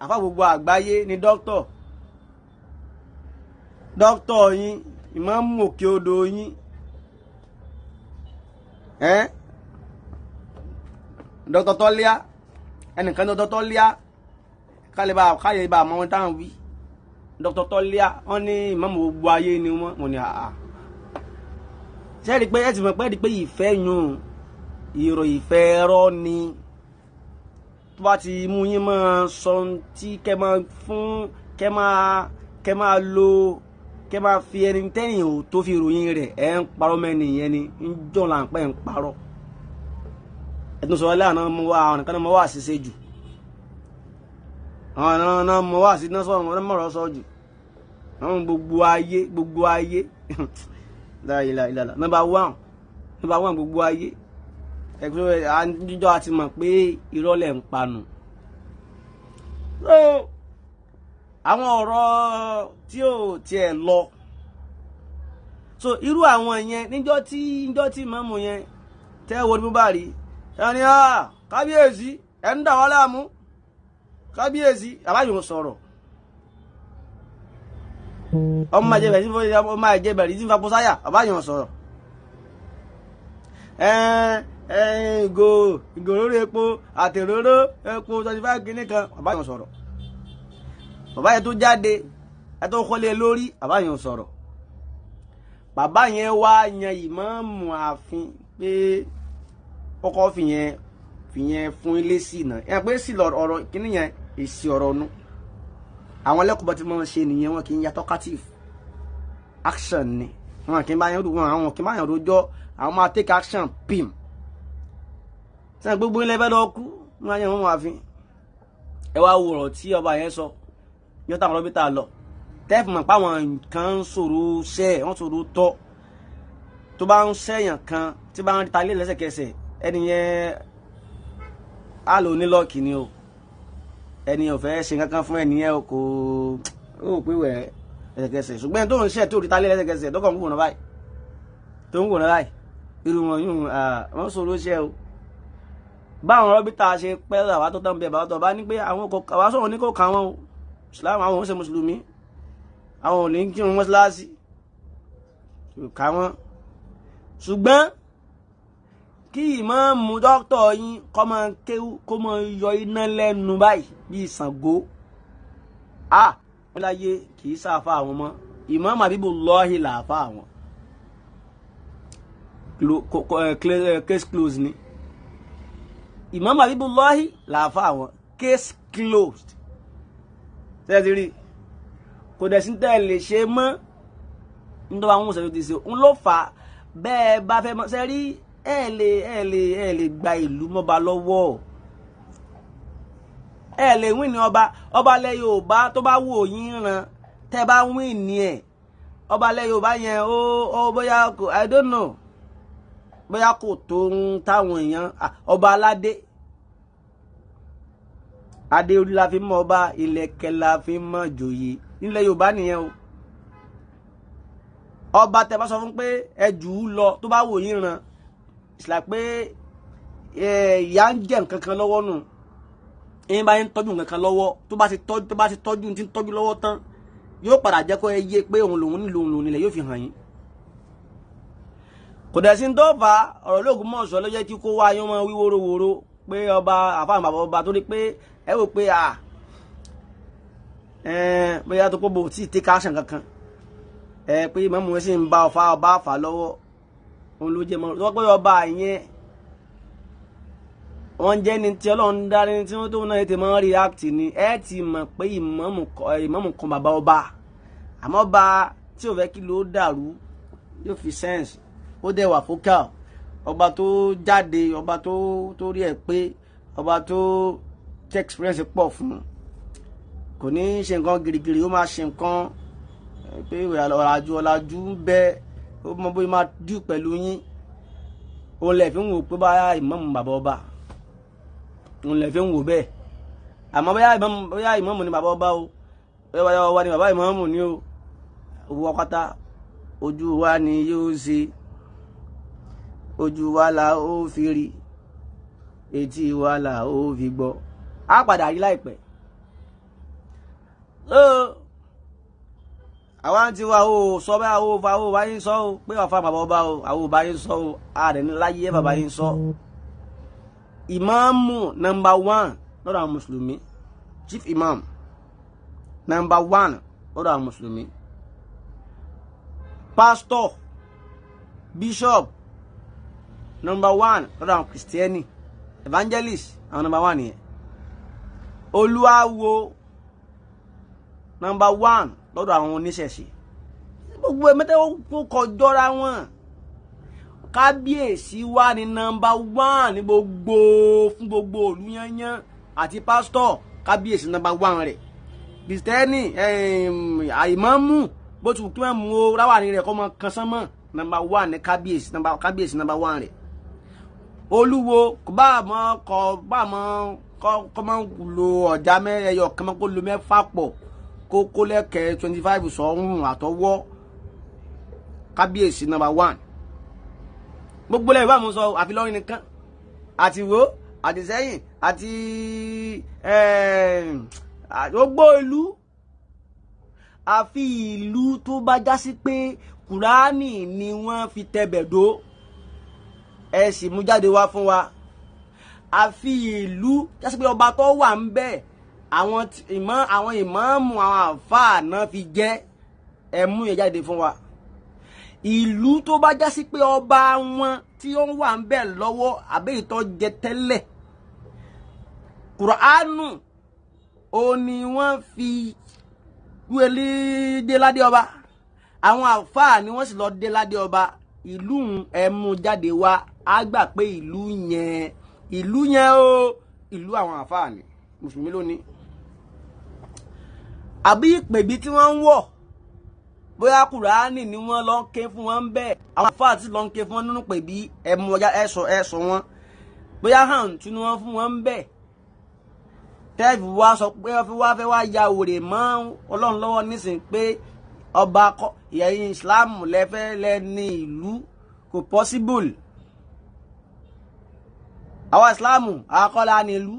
S2: àfa gbogbo àgbáyé ni dókítọ̀ dókítọ̀ yín, ìmáàmù òkè odò yín, dókítọ̀ Tọ́líà, ẹnìkan dókítọ̀ Tọ́líà, káyé bá àmọ́ wọn táwọn wí. Dókítọ̀ Tọ́líà wọ́n ní ìmáàmù gbogbo ayé ni wọ́n mọ̀ ní àá. Ṣé ẹ rí pé ẹ ti mọ̀ pé ẹ rí pé ìfẹ́ yùn ìrò ìfẹ́ ẹ̀rọ ni tó bá ti mú yín máa sọ tí kẹ́ máa fún kẹ́ máa lo kẹ́ máa fi ẹni tẹ́yìn ò tó fi ròyìn rẹ̀, ẹ̀ ń parọ́ mẹ́ni yẹn ni ń jọ̀ là ń pẹ́ ń parọ́. Ẹ̀tún sọ̀rọ̀ lẹ́yìn náà mo wá àwọn nìkan náà mo wá àṣìṣe jù, àwọn náà mo wá àṣìṣe náà sọ̀rọ̀ wọn mọ̀rọ̀ sọ jù, àwọn gbogbo ayé gbogbo ayé láìláìláìlá nọ́mbà one gbogbo ayé. Ẹgbẹ́ àjíjọ́ a ti mọ̀ pé irọ́ lẹ̀ ń panu. Àwọn ọ̀rọ̀ tí ò tiẹ̀ lọ. So irú àwọn yẹn níjọ́ tí mọ́mù yẹn tẹ́ wo ni mo bá rí ẹni kábíyèsí ẹ̀ ń dà wá láàmú, kábíyèsí àbáyọ̀ sọ̀rọ̀, ọmọ ẹ̀jẹ̀ bẹ̀rẹ̀ sí fapò sáyà, àbáyọ̀ sọ̀rọ̀, ìgò lórí epo àtẹ̀róró epo 25 kìíní kan, bàbá yẹn sọ̀rọ̀. Bàbá yẹn tó jáde Ẹ tó kọ́lé lórí, bàbá yẹn ò sọ̀rọ̀. Bàbá yẹn wá yan ìmáàmù ààfin pé kọ́kọ́ fìyẹn fún ilé sí iná ẹ pé sí ọ̀rọ̀ kíní yẹn, èsì ọ̀rọ̀ nu. Àwọn ẹlẹ́kọ̀ọ́ bá ti máa ń ṣe nìyẹn, wọn kì í ya talkative, action ni. Wọn kì í bá yẹn wọn, àwọn kì í bá yẹn rojọ́, àwọn máa take action pim. Sẹ́yìn gbogbo ilẹ̀ fẹ́ lọ kú wọn yẹn wọn wà fi. Ẹ wá wo ọ̀rọ̀ tí ọba yẹn sọ yóò táwọn rọ́bìtà lọ tẹ́ẹ̀fù mọ̀ pé àwọn nǹkan ń sọ̀rọ̀ ṣẹ́ wọ́n sọ̀rọ̀ tọ́ tó bá ń ṣẹ̀yàn kan tí bá ń ta ilé lẹ́sẹ̀kẹsẹ̀, ẹni yẹn á lò ní lọ́ọ̀kì ni o. Ẹni ò fẹ́ ṣe kankan fún ẹni yẹn o, kò ó pé wẹ̀ lẹ́sẹ̀kẹsẹ̀. Ṣùgbọ́n ẹni tó ń ṣẹ̀ tó rí ta ilé lẹ́sẹ̀kẹsẹ̀, tó kàn ń wòran báyìí, tó ń wòran báyìí, irú wọn yóò wọ́n sọ̀rọ̀ ṣẹ́ o. Báwọn rọ́bìtà ṣe pẹ́ àwa tó tán bẹ́ẹ̀, bàbá tó bá ní pé àwọn kò àwa sọ̀rọ̀ ní kò kà wọ́n o. Islam, àwọn ò ń ṣe mùsùlùmí, àwọn ò ní kírun mọ́ṣáláṣí, kò kà wọ́n. Ṣùgbọ́n kí ìmáàmù dókítà yín kọ́ máa kéwú, kó máa yọ iná lẹ́nu báyìí bíi Ṣàngó, a wọ́n láyé kì í sáfà àwọn mọ́. Ìmáàmù Habibullahi làáfà àwọn. Case closed ni. Ìmáàmù Habibullahi làáfà àwọn, case closed. Ṣé ti rí? Kò dẹ̀ sí tẹ́ ẹ lè ṣe mọ́ nítorí àwọn òṣèlú ti ṣe ń ló fà á bẹ́ẹ̀ bá fẹ́ mọ́. Ṣe rí, ẹ lè gba ìlú mọ́ba lọ́wọ́, ẹ lè win ní ọba. Ọba lẹ Yorùbá tó bá wò yín ràn, tẹ́ bá win ní ẹ ọba lẹ Yorùbá yẹn, ó bóyá kò, I don't know, bóyá kò tó ń táwọn èèyàn. Ọba aládé, adé orí la fi mọ ọba, ìlẹ̀kẹ̀ la fi mọ joyè nílẹ̀ Yorùbá nìyẹn o. Ọba tẹ́ bá sọ fún pé ẹ jù ú lọ, tó bá wò yín ràn, ìsìlá pé ìyá ń jẹ nǹkan kan lọ́wọ́ nù. Ẹ̀yin bá ń tọ́jú nǹkan kan lọ́wọ́, tó bá ti tọ́jú tí ń tọ́jú lọ́wọ́ tán, yóò padà jẹ́ kó ẹ yé pé òun lòun nílò, òun lòun nílẹ̀, yóò fi hàn yín. Kò dẹ̀ sí tó fà á. Ọ̀rọ̀ l'Ógbómọ̀ṣọ́ ló jẹ́ kí kó wá yín mọ́ wí wórówóró pé ọba àfáàn bàbá ọba, torí pé ẹ wò pé à bóyá tó kó bò tí ì take action kankan, ẹ pé mọ́mú ẹ sì ń bá ọfà ọba àfà lọ́wọ́, òun ló jẹ́ mọ́ tó pé ọba yẹn wọ́n jẹ́ ni tí Ọlọ́run dá ní tí wọ́n tó náà tètè máa ń react ni. Ẹ ti mọ̀ pé ìmáàmù kan bàbá ọba, àmọ́ ọba tí ò fẹ́ kí ló dàrú yóò fi sense, ó dẹ̀ wà vocal. Ọba tó jáde, ọba tó rí ẹ pé ọba tó tí experience pọ̀ fún, kò ní í ṣe nǹkan girigiri, ó máa ṣe nǹkan pé ọ̀làjú ọ̀làjú ń bẹ, ó mọ bóyá máa dì pẹ̀lú yín. Òun lẹ̀ fi ń wò pé báyà ìmáàmù bàbá ọba, òun lẹ̀ fi ń wò bẹ́ẹ̀. Àmọ́ bóyá ìmáàmù ni bàbá ọba o, bóyá ọba ni bàbá ìmáàmù ni o, owó pátá ojú wa ni yóò ṣe, ojú wa la ó fi rí, etí wa la ó fi gbọ́, á padà rí láìpẹ́. So àwa ń tiwa o, sọ bẹ́ẹ̀, àwọn òfa o bá yín sọ o pé ọ̀fà bàbá ọba o, àwọn ò bá yín sọ o, ààrẹ ní láyé bàbá yín sọ. Ìmáàmù number one lọ́dọ̀ àwọn mùsùlùmí, chief imam number one lọ́dọ̀ àwọn mùsùlùmí, pastor, bishop number one lọ́dọ̀ àwọn kìrìsìtẹ́nì, evangelist, àwọn number one yẹn, olúwawo number one lọ́dọ̀ àwọn oníṣẹ̀ṣe. Gbogbo ẹ̀mẹ́tẹ́ ó kọjọ́ra wọn. Kábíyèsí wa ní number one ní gbogbo fún gbogbo òlú yányán àti pásítọ̀, kábíyèsí number one rẹ̀. Kìrìsìtẹ́nì, àìmọ́mù, bó ti wù kí wọ́n mú o ráwàní rẹ̀ kọ́ mọ kan sánmọ̀, number one ní kábíyèsí, kábíyèsí number one rẹ̀. Olúwo kò bá mọ kọ bá mọ kọ́ mọ́ lo ọ̀já mẹ́ẹ̀yọ kan mọ́, kó lo mẹ́fà pọ̀, kó kó lẹ́kẹ̀ẹ́ 25 sọ̀rùn àtọwọ́, kábíyèsí number one. Gbogbo lẹ́yìn bá mo sọ, àfi lọ́rin nìkan, àti wo àti sẹ́yìn àti gbogbo ìlú, àfi ìlú tó bá já sí pé Kùránì ni wọ́n fi tẹbẹ̀ dó, ẹ sì mú jáde wá fún wa. Àfi ìlú já sí pé ọba tó wà ń bẹ̀. Àwọn ìmáàmù àwọn àfáà náà fi jẹ́, ẹ mú yẹn jáde fún wa. Ìlú tó bá já sí pé ọba wọn tí ó ń wà ń bẹ̀ lọ́wọ́ àbẹ́ ìtọ́ jẹ tẹ́lẹ̀, Kùránù ó ní wọ́n fi wíwẹ́lì dé ládé ọba, àwọn àfáà ni wọ́n sì lọ dé ládé ọba. Ìlú ẹ mú jáde wá, á gbà pé ìlú yẹn o, ìlú àwọn àfáà ni, mùsùlùmí ló ní. Àbí ìpèbí tí wọ́n ń wọ̀, bóyá Kùránì ni wọ́n lọ ń ké fún wọn bẹ́ẹ̀, àwọn àfáà tí lọ ń ké fún wọn nínú pèbí, ẹ mú ọjà ẹ sọ wọn, bóyá hàn tún ni wọ́n fún wọn bẹ́ẹ̀. Tẹ́ẹ̀fì wá sọ pé wọ́n fẹ́ wá ya òrè mọ́ Ọlọ́run lọ́wọ́ nísìnyí pé ọba ìyẹn Islam lẹ́fẹ́ lẹ́ni ìlú, kò possible. Àwa Islam àkọ́lá ní ìlú.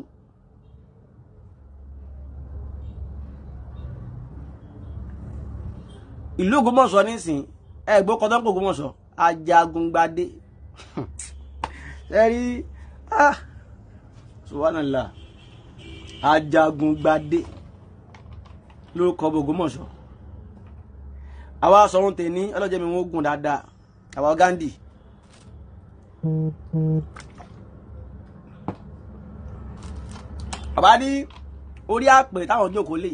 S2: Ìlú Ògbómọ̀ṣọ́ nísìn, ẹgbẹ́ kọ́tọ́ńkò Ògbómọ̀ṣọ́, Ajagungbadé. Ṣẹ́rí, subhanallah, Ajagungbadé lórúkọ Ògbómọ̀ṣọ́. Àwa sọ̀rọ̀ tèmi ọlọ́jẹ́ mi wọ́n gùn dáadáa, àwa Gandhi. Bàbá ní orí àpè táwọn jókòó lè,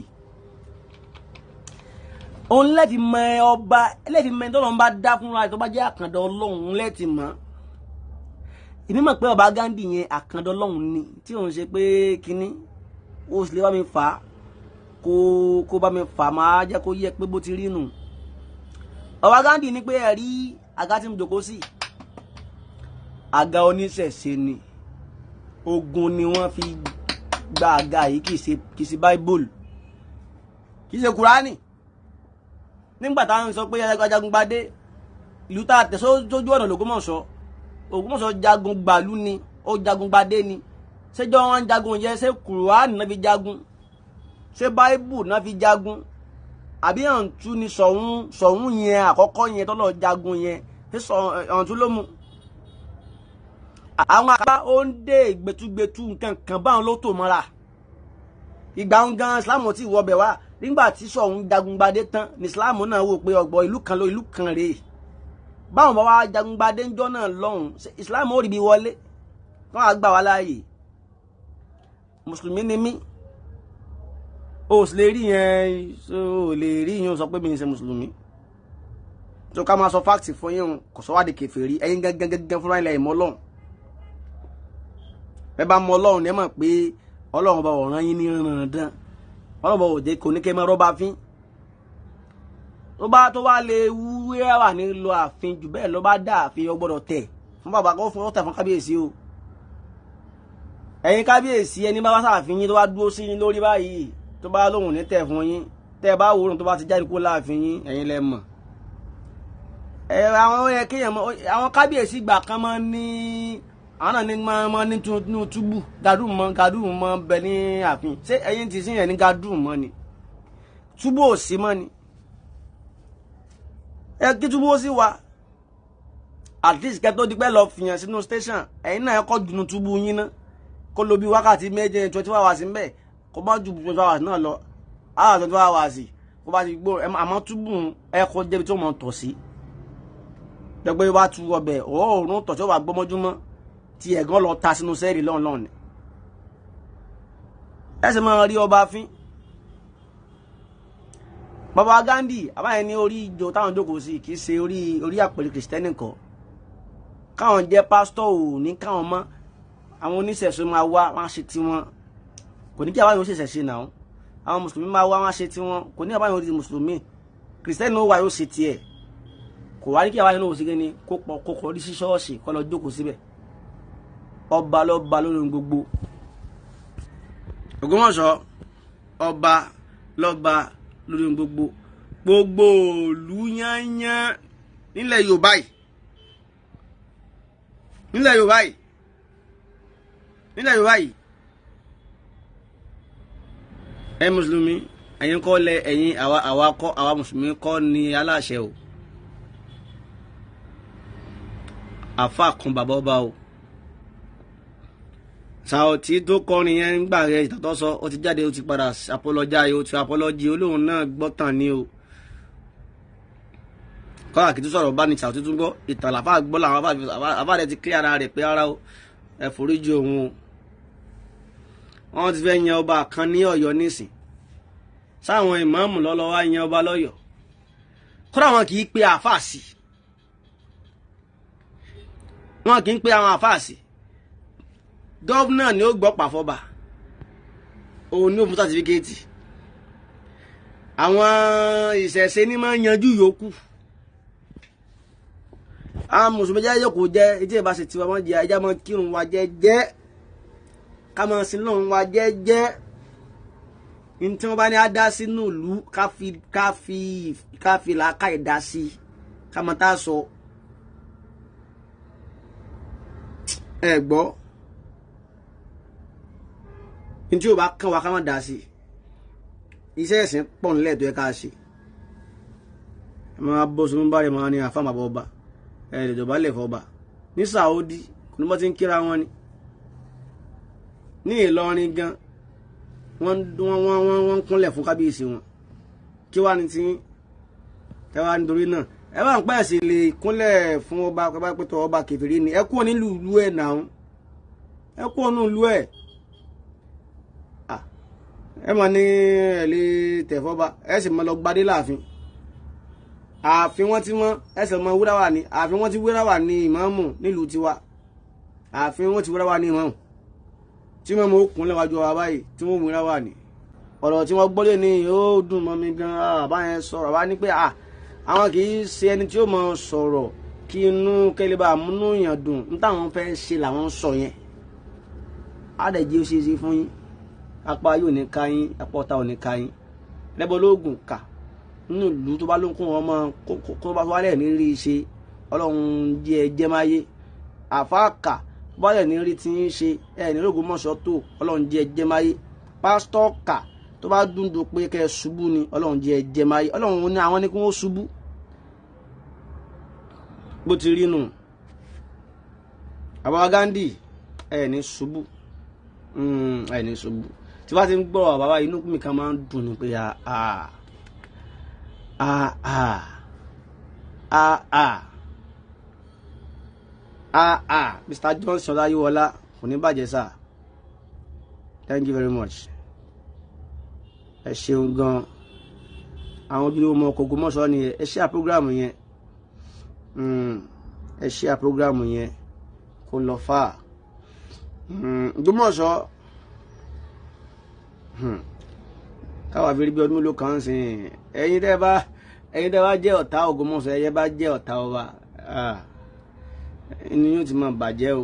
S2: òun lẹ́ẹ̀tì mọ ọba, lẹ́ẹ̀tì mọ ẹni tó lọ́n bá dá fúnra rẹ̀ tó bá jẹ́ àkàndá Ọlọ́run lẹ́ẹ̀tì mọ́. Èmi mọ̀ pé ọba Gandhi yẹn àkàndá Ọlọ́run ni, tí òun ṣe pé kínní ó sì lè bá mi fà á, kó bá mi fà á, máa jẹ́ kó yẹ pé bó ti rí nù. Ọba Gandhi ní pé ẹ rí àga tí mo jókòó sí, àga oníṣẹ̀ṣe ni, ogun ni wọ́n fi gba àga yìí, kì í ṣe Bible, kì í ṣe Kùránì. Nígbà táwọn sọ pé Ajagungbadé, ìlú tá a tẹ̀ sójú ọ̀nà l'Ògbómọ̀ṣọ́, Ògbómọ̀ṣọ́ jagun gbàlú ni, ó jagungbadé ni. Ṣéjọ́ wọn jagun yẹn, ṣé Kùránì náà fi jagun, ṣé Bible náà fi jagun, àbí ọ̀ǹtú ni Ṣọ̀ún yẹn àkọ́kọ́ yẹn tọ́lọ̀ jagun yẹn, ṣé ọ̀ǹtú ló mu? Àwọn àbá ó ń dé gbẹtugbẹtu nǹkan kan báwọn ló tò mọ́ra. Ìgbà ń gan Islam ò tí ì wọbẹ̀ wá. Nígbà tí Ṣọ̀ún jagungbadé tán ní Islam náà wò pé ọgbọ ìlú kan ló ìlú kan rèé. Báwọn bá wá jagungbadé ńjọ́ náà lọ́hùn, Islam ò rí bí wọlé, kán á gbà wá láàyè. Mùsùlùmí ni mí, o sì lè rí yẹn, o lè rí yẹn, o sọ pé mi ń ṣe mùsùlùmí. Tó ká máa sọ fáàkì fún yín, kò sọ wá di kèfèrí. Ẹ̀yin gẹ́gẹ́ fúnra ilẹ̀ ìmọ̀ Ọlọ́run. Ẹ bá mọ Ọlọ́run ẹ mọ̀ pé Ọlọ́run bá ọ̀ràn yín ní ràndán. Ọlọ́run bá òde kò ní kẹ́ mọ́ rọ́bà fín. Tó bá lè wúwẹ́ wà ní lọ ààfin jù bẹ́ẹ̀ lọ bá dá ààfin, ó gbọ́dọ̀ tẹ̀ fún bàbá kó fún ọ̀tẹ̀ fún kábíyèsí o. Ẹ̀yin kábíyèsí, ẹni bá wá sáàfin yín tó bá dúró sí yín lórí báyìí, tó bá lóhùn ní tẹ̀ fún yín, tẹ́ ẹ bá wòrùn tó bá ti jáde kó láàfin yín, ẹ̀yin lẹ mọ̀. Ẹ àwọn ẹ kéèyàn mọ àwọn kábíyèsí ìgbà kan máa ní àwọn náà ní máa ní túbú gàdúrù mọ́ bẹ ní ààfin. Ṣé ẹ̀yin ti sí yẹn ní gàdúrù mọ́ ni? Túbú ò sí mọ́ ni. Ẹ kí túbú ó sì wà. At least kẹ́ tó di pẹ́ lọ fìyàn sínú station, ẹ̀yin náà ẹ kọ́ dunu túbú yín ná, kó lo bí wákàtí méje 24 hours ń bẹ̀, kó má ju 24 hours náà lọ, hour 24 hours kó bá ti gbó. Àmọ́ túbú ẹ kó débi tó mọ̀ tọ̀ sí, dẹ́gbẹ́ bá tu ọbẹ̀ òórùn tọ̀ tí ó wà gbọ́mọ́júmọ́ tí ẹ̀gán lọ ta sínú sẹ́ẹ̀rì lọ́nlọ́n ni. Ẹ sì máa rí ọba fín. Bàbá Gandhi àbáyẹn ní orí ìjọ táwọn jókòó sí kì í ṣe orí àpèrè kìrìsìtẹ́nì kọ́. Káwọn jẹ́ pásítọ̀ ò ní káwọn mọ́, àwọn oníṣẹ̀ṣe máa wá wọn á ṣe tiwọn, kò ní kí àbáyọ̀ ṣẹ̀ṣẹ̀ ṣe náà. Àwọn mùsùlùmí máa wá wọn á ṣe tiwọn, kò ní àbáyọ̀ di mùsùlùmí. Kìrìsìtẹ́nì ó wà yóò ṣe tiẹ̀, kò wá ní kí àbáyọ̀ náà ó ṣe kí ni kó pọ̀ kó kọrí sí ṣọ́ọ̀ṣì kó lọ jókòó síbẹ̀. Ọba lọ́ba lórí gbogbo. Ògbómọ̀ṣọ́ ọba lọ́ba lórí gbogbo. Gbogbo òlú yányán nílẹ̀ Yorùbá yìí, nílẹ̀ Yorùbá yìí, nílẹ̀ Yorùbá yìí, ẹ mùsùlùmí, ẹ̀yin kọ́ lẹ, ẹ̀yin àwa kọ́, àwa mùsùlùmí kọ́ ni aláṣẹ o. Àfa kan bàbá ọba o. Saoty tó kọrin yẹn ń gbà rẹ ìtàn tó sọ, ó ti jáde, ó ti padà apologize, ó ti apology, olóhùn náà gbọ́tàn ni o. Kọ́ra kì í tún sọ̀rọ̀ bá ní Saoty tún gbọ́ ìtàn làfà gbọ́, làwọn àfà rẹ̀ ti clear ara rẹ̀ pé ara o, ẹ foríjì òun o. Wọ́n ti fẹ́ yan ọba kan ní Ọ̀yọ́ nísìn, sáwọn ìmáàmù lọ́lọ́ wá yan ọba lọ́yọ̀ọ́. Kọ́ra wọn kì í pe àáfàá sí, wọn kì í pe àwọn àáfàá sí. Gọ́vnà ni ó gbọ́ pàfọ́bà, òun ní ó fún sátífíkẹ́ẹ̀tì. Àwọn ìṣẹ̀ṣe ní máa ń yanjú yòókù. Àwọn mùsùlùmí jẹ́ yòókù jẹ́ etí ìbá ṣe tiwa wọ́n jẹ́ ẹja máa kírun wa jẹ́jẹ́, ká máa sin lọ́run wa jẹ́jẹ́. Ní tí wọ́n bá ní á dá sínú ìlú, ká fi làákàyè dá sí, ká máa tá a sọ. Ẹ gbọ́, ní tí o bá kàn wá ká má dá sí. Iṣẹ́ ẹ̀sìn pọ̀ nílẹ̀ tó yẹ ká ṣe. Ẹ máa bọ́ sínú bá rẹ̀, máa ní àfàmà bọ́ ọba, ẹ lè dọ̀bálẹ̀ fọba. Ní Saudi kò ní bọ́ ti ń kíra wọn ni. Ní Ìlọrin gan wọ́n ń kúnlẹ̀ fún kábíyèsí wọn. Kí wàá ní tí ẹ wá nítorí náà ẹ bá ń pẹ́ sí lè kúnlẹ̀ fún ọba, ẹ bá pẹ́tọ́ ọba kèfèrí ni. Ẹ kúrò nílùú ìlú ẹ̀ náà, ẹ kúrò nílùú ìlú ẹ̀. Ẹ mọ̀ ní ẹ lè tẹ̀fọ́ba, ẹ sì mọ lọ gbadé láàfin. Ààfin wọn tí wọn ẹ sì mọ wúrà wà ní ààfin wọn tí wúrà wà ní ìmáàmù nílùú tiwa. Ààfin wọn tí wúrà wà ní ìmáàmù tí wọn mọ okùn lẹ́wájú ọba báyìí tí wọn wúrà wà ní. Ọ̀rọ̀ tí wọ́n gbọ́lé ní ó dùn mọ́ mi gan. Àbá yẹn sọ̀rọ̀ bá ní pé àwọn kì í ṣe ẹni tí ó mọ sọ̀rọ̀ kí inú kẹlẹ́ bá múnú yàn dùn. Ní táwọn fẹ́ ṣe làwọn sọ yẹn. Á dẹ̀ jẹ́ ó ṣe é ṣe fún yín. Apá yóò ní ká yín, apá ọ̀tá ò ní ká yín. Lẹ́bọ̀ lóògùn kà nínú ìlú tó bá ló ń kún wọn mọ́ kó bá wálẹ̀ ní rí i ṣe, ọlọ́run jẹ́ ẹ jẹ́ máyé. Àfáàkà tó bá lẹ̀ ní rí ti ń ṣe, ẹ ní lóògùn mọ́ṣọ́ tó, ọlọ́run jẹ́ ẹ jẹ́ máyé. Pásítọ̀ kà tó bá dúndùn pé kẹ́ ẹ ṣubú ni, ọlọ́run jẹ́ ẹ jẹ́ máyé. Ọlọ́run ní àwọn ní kí wọ́n ṣubú. Bó ti rí nù. Àbá Gandhi ẹ ní ṣubú, ẹ ní ṣubú. Tí bá ti ń gbọ́ bàbá inú mi kan máa ń dùn ní pé Mr. Johnson Ọláyíwọlá kò ní bàjẹ́ sà. Thank you very much. Ẹ ṣeun gan. Àwọn ojúlówó ọmọ ọkọ̀ Ògbómọ̀ṣọ́ ni ẹ ṣe àpọ́gíráàmù yẹn. Ẹ ṣe àpọ́gíráàmù yẹn kó lọ fà. Ògbómọ̀ṣọ́ káwa fi rí bí ọdún mélòó kan sìn. Ẹ̀yin tẹ́ bá jẹ́ ọ̀tá Ògbómọ̀ṣọ́, ẹ̀yẹ bá jẹ́ ọ̀tá ọba, inú yóò ti máa bàjẹ́ o.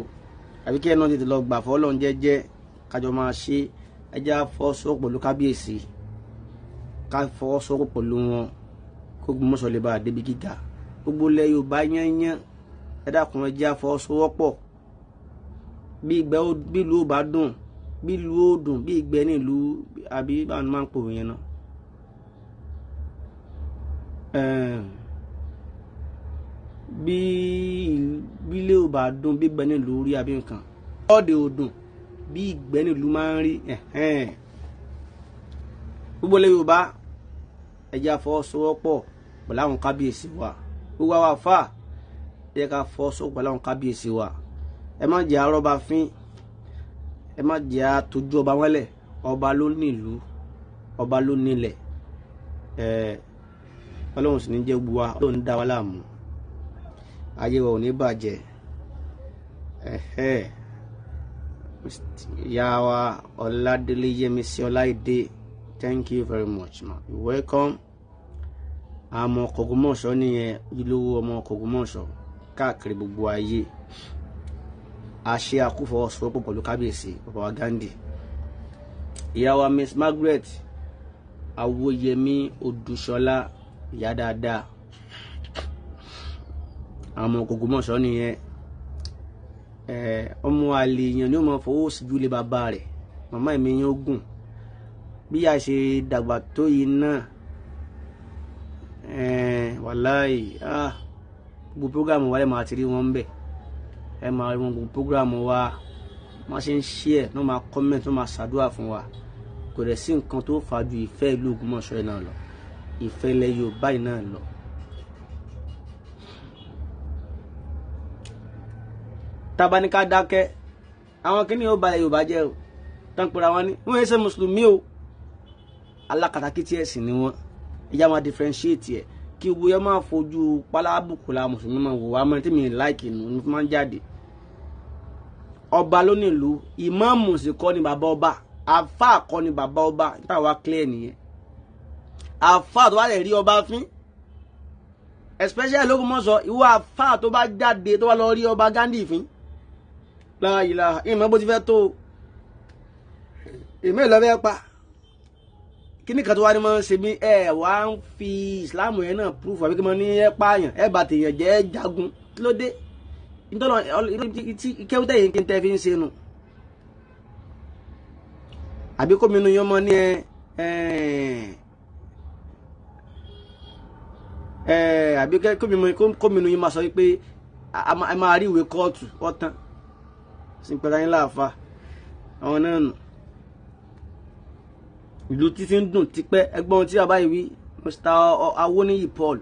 S2: Àbí kí ẹ náà tètè lọ gbà fọ́ Ọlọ́run jẹ́jẹ́, kájọ máa ṣe. Ẹ jẹ́ àfọwọ́sowọ́pọ̀ pẹ̀lú kábíyèsí, ká fọwọ́sowọ́pọ̀ pẹ̀lú wọn kó Ògbómọ̀ṣọ́ lè bá a débi gíga. Gbogbo ilẹ̀ Yorùbá yányán, ẹ dákun, ẹ jẹ́ àfọwọ́sowọ́pọ̀. Bí ìlú ò bá dùn, bí ìlú ò dùn, bí ìgbẹ́ nílùú, àbí báwọn máa ń pòwe yẹn náà. Bí ilé ò bá dùn, bí ìgbẹ́ nílùú rí àbí nǹkan. Ọ̀dẹ̀ ò dùn, bí ìgbẹ́ nílùú máa ń rí. Gbogbo ilẹ̀ Yorùbá ẹ jẹ́ àfọwọ́sowọ́pọ̀ pẹ̀lú àwọn kábíyèsí wa. Gbogbo àwọn àfáà ẹ jẹ́ ká fọwọ́sowọ́pọ̀ pẹ̀lú àwọn kábíyèsí wa. Ẹ má jẹ́ arọ́ba fín, ẹ má jẹ́ àtọ́jú ọba wọlẹ̀. Ọba ló nílùú, ọba ló nílẹ̀. Ọlọ́run sì ní jẹ́ gbogbo wa, Ọlọ́run dá wa láàmú, ayé wa ò ní bàjẹ́. Ìyá wa Ọládélé Yẹmisí Ọláìdé, thank you very much ma, you welcome. Àmọ́ Ògbómọ̀ṣọ́ nìyẹn, ojúlówó ọmọ Ògbómọ̀ṣọ́ káàkiri gbogbo ayé. A ṣe àkúfọwọ́sowọ́pọ̀ pẹ̀lú kábíyèsí bàbá wa Gandhi. Ìyá wa Miss Margaret Awóyẹmí Odùṣọlá, ìyá dáadáa. Àwọn Ògbómọ̀ṣọ́ nìyẹn. Ọmọ àlè èèyàn ni ó máa fọwọ́ síjú lé bàbá rẹ̀. Màmá mi yẹn ó gùn bí a ṣe dàgbà tó yìí náà. Wàláì, gbogbo prógrámù wa lè máa ti rí wọn ń bẹ̀. Ẹ máa rí wọn gbogbo prógrámù wa. Wọ́n ṣe ń share, wọ́n máa comment, wọ́n máa ṣàdúrà fún wa. Kò dẹ̀ sí nǹkan tó fà ju ìfẹ́ ìlú Ògbómọ̀ṣọ́ yìí náà lọ, ìfẹ́ ilẹ̀ Yorùbá yìí náà lọ. Tabaníká dákẹ́, àwọn kìíní yóò balẹ̀ Yorùbá jẹ́ o. Tán pera wọn ní wọ́n yẹn ṣe mùsùlùmí o, alákatakítí ẹ̀sìn ni wọ́n. Ẹ̀yà máa differentiate ẹ̀ kí gbogbo yẹn máa fojú pálábùkù la mùsùlùmí máa wò wá mọ́ tí mi láìkì nù ní máa ń jáde. Ọba ló nílùú, ìmáàmù sì kọ́ ni bàbá ọba, àfáà kọ́ ni bàbá ọba. Níta wá clear nìyẹn. Àfáà tó bá lè rí ọba fín, especially l'Ógbómọ̀ṣọ́, ìwọ àfáà tó bá jáde tó bá lọ rí ọba Gandhi fín, láàyè ìmọ̀ bó ti fẹ́ tó ìmọ̀ ìlọ́fẹ́ pa. Kíní kan tó wá ní mọ́ ṣe mí, ẹ wá ń fi ìsìláàmù yẹn náà proof àbí kí mo ní ẹ pààyàn, ẹ bá tèèyàn jẹ́, ẹ jagun, kí ló dé? Nítorí kéwútẹ́ yìí kí n tẹ́ fi ń ṣe nu àbí kó mi nu yẹn mọ́ ní ẹ àbí kó mi nu yẹn máa sọ pé a máa rí ìwé kóòtù ọ̀tán sí pẹ̀lú ayé láàfa àwọn náà nù. Ìlú títí ń dùn tipẹ́. Ẹgbọ́n tí bàbá yìí wí, Mr. Awoniyi Paul,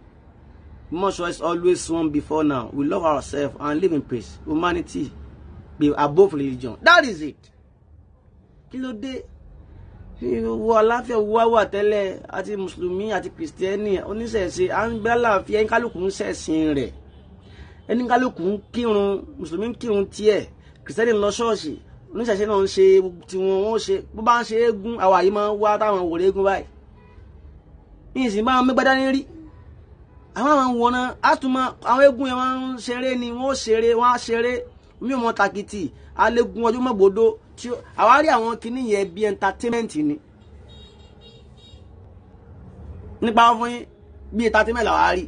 S2: Ògbómọ̀ṣọ́ is always one before now. We love ourselves and live in peace. Humanity be above religion. That is it. Kí ló dé? Wo aláfíà wá wà tẹ́lẹ̀, àti mùsùlùmí àti kìrìsìtẹ́nì oníṣẹ̀ṣe, à ń gbé àlàáfíà. Ẹni kálukú ń ṣẹ̀sìn rẹ̀, ẹni kálukú ń kírun, mùsùlùmí ń kírun tiẹ̀, kìrìsìtẹ́nì ń lọ ṣọ́ọ̀ṣì, oníṣẹ̀ṣe náà ń ṣe tiwọn, wọ́n ṣe bó bá ń ṣe eégún, àwa yìí máa ń wá táwọn wòlé eégún báyìí. Ìsìn bá wọn mẹ́gbẹ́dá ní rí àwọn wọ̀nà àtúmọ̀ àwọn eégún yẹn máa ń ṣeré ni, wọ́n ṣeré, wọ́n á ṣeré mi ò mọ tàkìtì alẹ́gùn ọjọ́ mọ́gbọ́dọ́ tí àwa rí àwọn kinní yẹn bí entertainment ni nípa fún yín, bí entertainment làwa rí.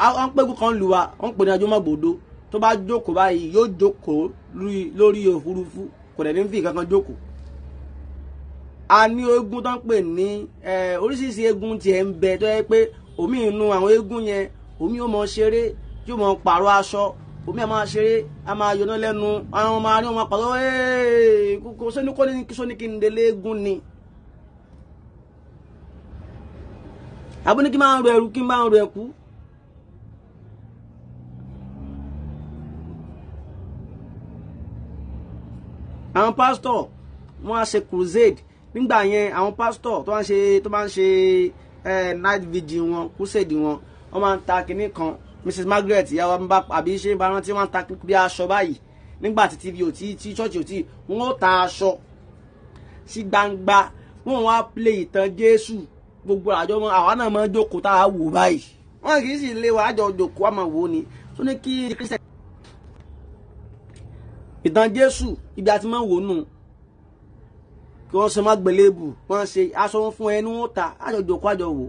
S2: Àwọn pẹ́gùn kan lù wá, wọ́n pè ní ọjọ́ mọ́gbọ́dọ́, tó bá jókòó báyìí yóò jókòó lórí òfurufú, kò dẹ̀ ní fi kankan jókòó. A ní eégún tó ń pè ní oríṣiríṣi eégún tiẹ̀ ń bẹ tó yẹ pé omi inú àwọn eégún yẹn, omi yóò mọ ṣeré, yóò mọ pààrọ̀ aṣọ, omi a máa ṣeré, a máa yọná lẹ́nu, àwọn máa rí wọn máa pààrọ̀ kò sóní kò ní sóní kí n délé eégún ni. Àbúní kí máa ń ro ẹrú, kí máa ń ro ẹkú. Àwọn pásítọ̀ wọ́n á ṣe crusade nígbà yẹn. Àwọn pásítọ̀ tó máa ń ṣe night vigil wọn, crusade wọn, wọ́n máa ń ta kinní kan. Mrs Margaret ìyàwó bá àbí ṣé ń bá rántí, wọ́n ń ta bí aṣọ báyìí nígbà tí tv ò tí tí church ò tí, wọ́n ó ta aṣọ sí gbangba, wọ́n wá play ìtàn Jésù, gbogbo àjọ mọ àwa náà máa ń jókòó tá a wò báyìí, wọ́n kì í sì lé wa àjọ jókòó àmọ́ wò ni tó ní kí Christian ìtàn Jésù ibi àti máa ń wò nù kí wọ́n ṣe má gbélébù, wọ́n ṣe aṣọ wọn fún ẹni wọ́n ta àjọ jókòó àjọ wò.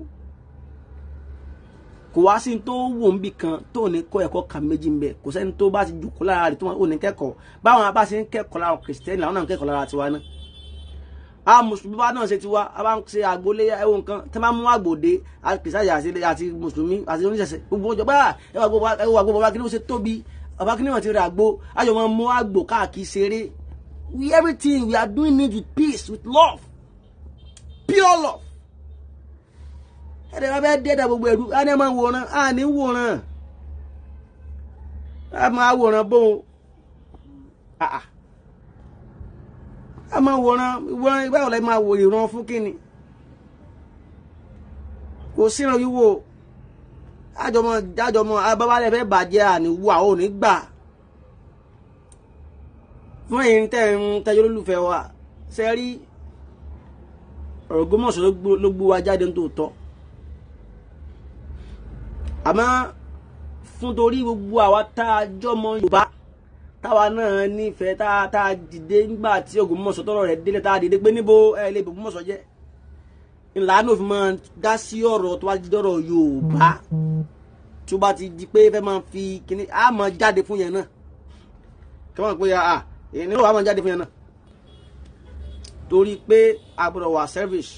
S2: Kò wá sí tó wò ń bì kan tó ní kọ́ ẹ̀kọ́ kan méjì ń bẹ, kò sẹ́ni tó bá ti jókòó lára rẹ̀ tó ò ní kẹ́kọ̀ọ́. Báwọn bá ṣe ń kẹ́kọ̀ọ́ lára kìrìsìtẹ́nì làwọn náà ń kẹ́kọ̀ọ́ lára tiwa náà. A mùsùlùmí bá náà ṣe tiwa, a bá ń ṣe àgbólé ẹ̀wọ̀n nǹkan tí wọ́n bá mú àgbòde kìrìsìtẹ́nì àti mùsùlùmí àti oníṣẹ̀ṣẹ̀ gbogbo ọjọ́ bá ẹwà àgbo bàbá kí ló ṣe tóbi, bàbá kí ni wọ́n ti rà àgbo, ayọ̀ wọn mú àgbò káàkiri ṣeré. We everything we are doing it with peace, with love, pure love. Ẹ̀rẹ̀ wá bẹ́ẹ̀ dẹ́dà gbogbo ẹ̀rú á ní ẹ̀ máa wòran, á ní wòran, á máa wòran bó á máa wòran wòran báwo la máa wò ìran fún kíni? Kò síran wíwò àjọmọ àjọmọ abábálẹ̀ fẹ́ bàjẹ́ àní wo àwọn ò ní gbà fún ẹ̀yin tẹ́ ń tẹ́jọ́ lólùfẹ́ wa. Ṣe rí ọ̀rọ̀ Ògbómọ̀ṣọ́ ló gbé wa jáde nítòótọ́, àmọ́ fún torí gbogbo àwa tá a jọmọ Yorùbá táwa náà nífẹ̀ẹ́ tá a dìde nígbà tí Ògbómọ̀ṣọ́ tọrọ rẹ̀ délé, tá a dìde pé níbo ẹ lè Ògbómọ̀ṣọ́ jẹ́ ńlá náà fi máa dá sí ọ̀rọ̀ tó bá ti dọ̀rọ̀ Yorùbá, tó bá ti di pé fẹ́ máa fi kíní á máa jáde fún yẹn náà, kí wọ́n pè é èyí ni ó wà máa jáde fún yẹn náà, torí pé a gbọ́dọ̀ wà service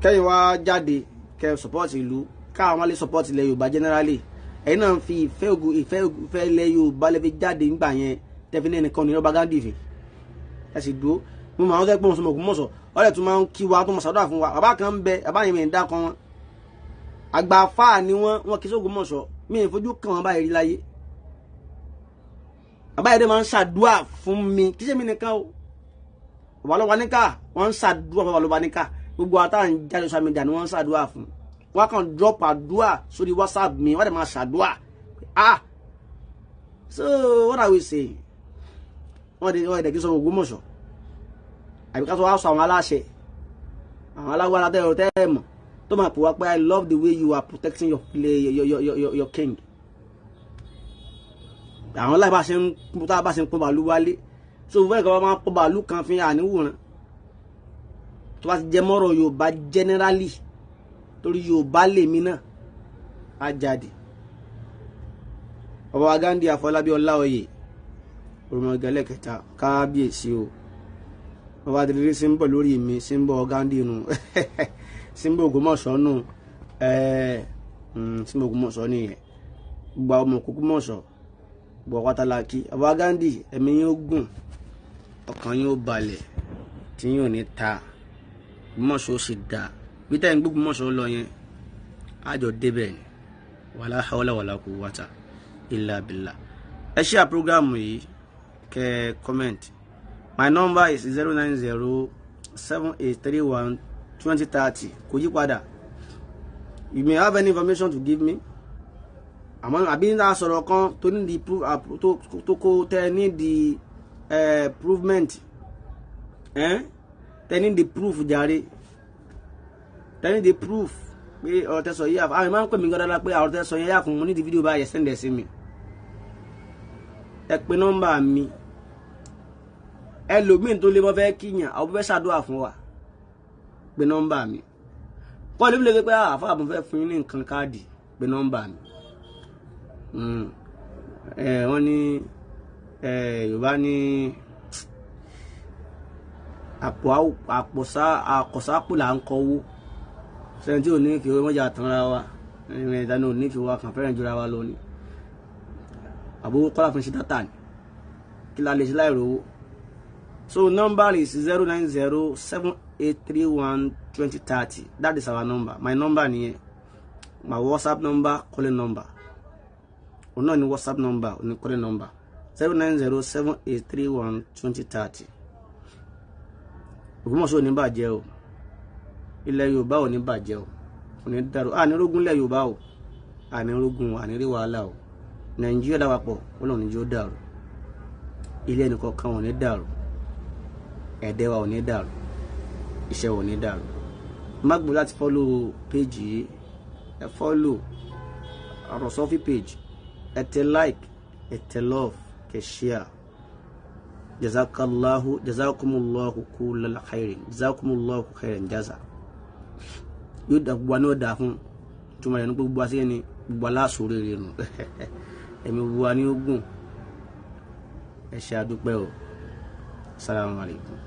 S2: kẹ́yìn wá jáde kẹ́ support ìlú, káwọn lè support ilẹ̀ Yorùbá generally. Ẹ̀yin náà fi ìfẹ́ ogun, ìfẹ́ ìfẹ́ ilẹ̀ Yorùbá lè fi jáde nígbà yẹn, tẹ́fi ní ẹnìkan ní rọ́bà Gandhi fè. Ẹ sì dúró. Mo máa ń sọ pé mo sọ Ògbómọ̀ṣọ́, ọ̀rẹ́ tún máa ń kí wa, tó mọ̀ sàdúrà fún wa. Bàbá kan ń bẹ, bàbá yẹn mi ń dákan wọn, àgbà fáà ni wọ́n, wọn kì í sógbómọ̀ṣọ́, mi ì fojú kàn wọ́n báyìí rí láyé. Bàbá yẹn dẹ́ máa ń ṣàdúrà fún mi, kì í ṣe mi nìkan o. Bàbá lọ́wọ́ níkà, wọ́n ń ṣàdúrà. Bàbá lọ́wọ́ níkà, gbogbo àtà ń jáde social media ni wọ́n ń ṣàdúrà fún. Wọ́n kàn drop àdúrà sórí WhatsApp mi, wọ́n dẹ̀ máa ṣàdúrà. Ah, so what are we saying? Wọ́n dẹ̀ kí sọ Ògbómọ̀ṣọ́, àbí ká sọ wá sọ àwọn aláṣẹ, àwọn aláwọ̀ alátẹ̀rọ tẹ́ ẹ̀ mọ̀ tó máa pè wá pé, "I love the way you are protecting your play, your king." Àwọn láì bá ṣe ń tá a bá ṣe ń pọ́n bàálù wálé, so fẹ́ẹ̀ kọ́ máa pọ́n bàálù kan fi àníwòrán tó bá ti jẹ́ mọ́rọ̀ Yorùbá generally, torí Yorùbá lèmi náà á jáde. Bàbá wa Gandhi Àfọlábí Ọláoyè, òrùmọ̀gẹ́lẹ̀ kẹta, kábíyèsí o. Bàbá adìrí sí ń bọ̀ lórí mi, sí ń bọ̀ Gandhi nù, sí ń bọ̀ Ògbómọ̀ṣọ́ nù, sí ń bọ̀ Ògbómọ̀ṣọ́ nìyẹn. Gbogbo àwọn ọmọ Ògbómọ̀ṣọ́ gbogbo pátálákì. Bàbá Gandhi, ẹ̀mí yín ó gùn, ọkàn yín ó balẹ̀, tí yín ò ní ta. Ògbómọ̀ṣọ́ ó sì dà bí tẹ́ ń gbógbómọ̀ṣọ́ lọ yẹn, àjọ débẹ̀ ni. Wàlá hawla wàlá quwwata illa billah. Ẹ share program yìí, kẹ́ comment. My number is 09078312030, kò yí padà. You may have any information to give me, àmọ́ àbí ní sọ̀rọ̀ kan tó ní di tó kó tẹ́ ní di provement, tẹ́ ní di proof jàre, tẹ́ ní di proof pé ọ̀rọ̀ tẹ́ sọ yìí, àwọn máa ń pè mí gbọ́dọ̀ pé ọ̀rọ̀ tẹ́ sọ yẹn yà kún mo ní di fídíò báyìí, send ẹ̀ sí mi. Ẹ pe nọ́mbà mi. Ẹlòmíín tó lé mọ́ fẹ́ kíyàn, àwọn fẹ́ ṣàdúrà fún wa, pe nọ́mbà mi. Kọ́ ló lè pé àáfàá, mo fẹ́ fún yín ní nǹkan káàdì, pe nọ́mbà mi. Wọ́n ní Yorùbá ní àpò àpòsá àkọsápò là ń kọ́wó sẹ́ni tí ò ní fi wọ́n jà tanra wa. Ìrìn ìdáná ò ní fi wa kàn fẹ́ràn jura wa lọ ni. Àbówó kọ́lá fún ṣe data ni, kí la lè ṣe láì rówó? So number is 09078312030. That is our number, my number nìyẹn, my WhatsApp number, calling number òun náà ni WhatsApp number, òun ni calling number, 09078312030. Ògbómọ̀ṣọ́ ò ní bàjẹ́ o, ilẹ̀ Yorùbá ò ní bàjẹ́ o, ò ní dàrú. Ànírógún ilẹ̀ Yorùbá o, ànírógún, ànírí wàhálà o. Nàìjíríà lápapọ̀, Ọlọ́run ní jẹ́ ó dàrú. Ilé ẹnìkọ̀ọ̀kan ò ní dàrú, ẹ̀dẹ́ wa ò ní dàrú, iṣẹ́ wa ò ní dàrú. Má gbọ́ láti follow page yìí. Ẹ follow Àròsọ́fì page, ẹ tẹ like, ẹ tẹ love, kẹ share. Jazakallahu, jazakumullahu kullal khairin, jazakumullahu khairan jaza. Yóò dà gbogbo àná dà fún túmọ̀ rẹ̀ ní gbogbo àti ẹni gbogbo aláṣọ rere nù. Ẹ̀mí gbogbo wa ní ó gùn. Ẹ ṣé, àdúpẹ́ o. Assalamu alaikum.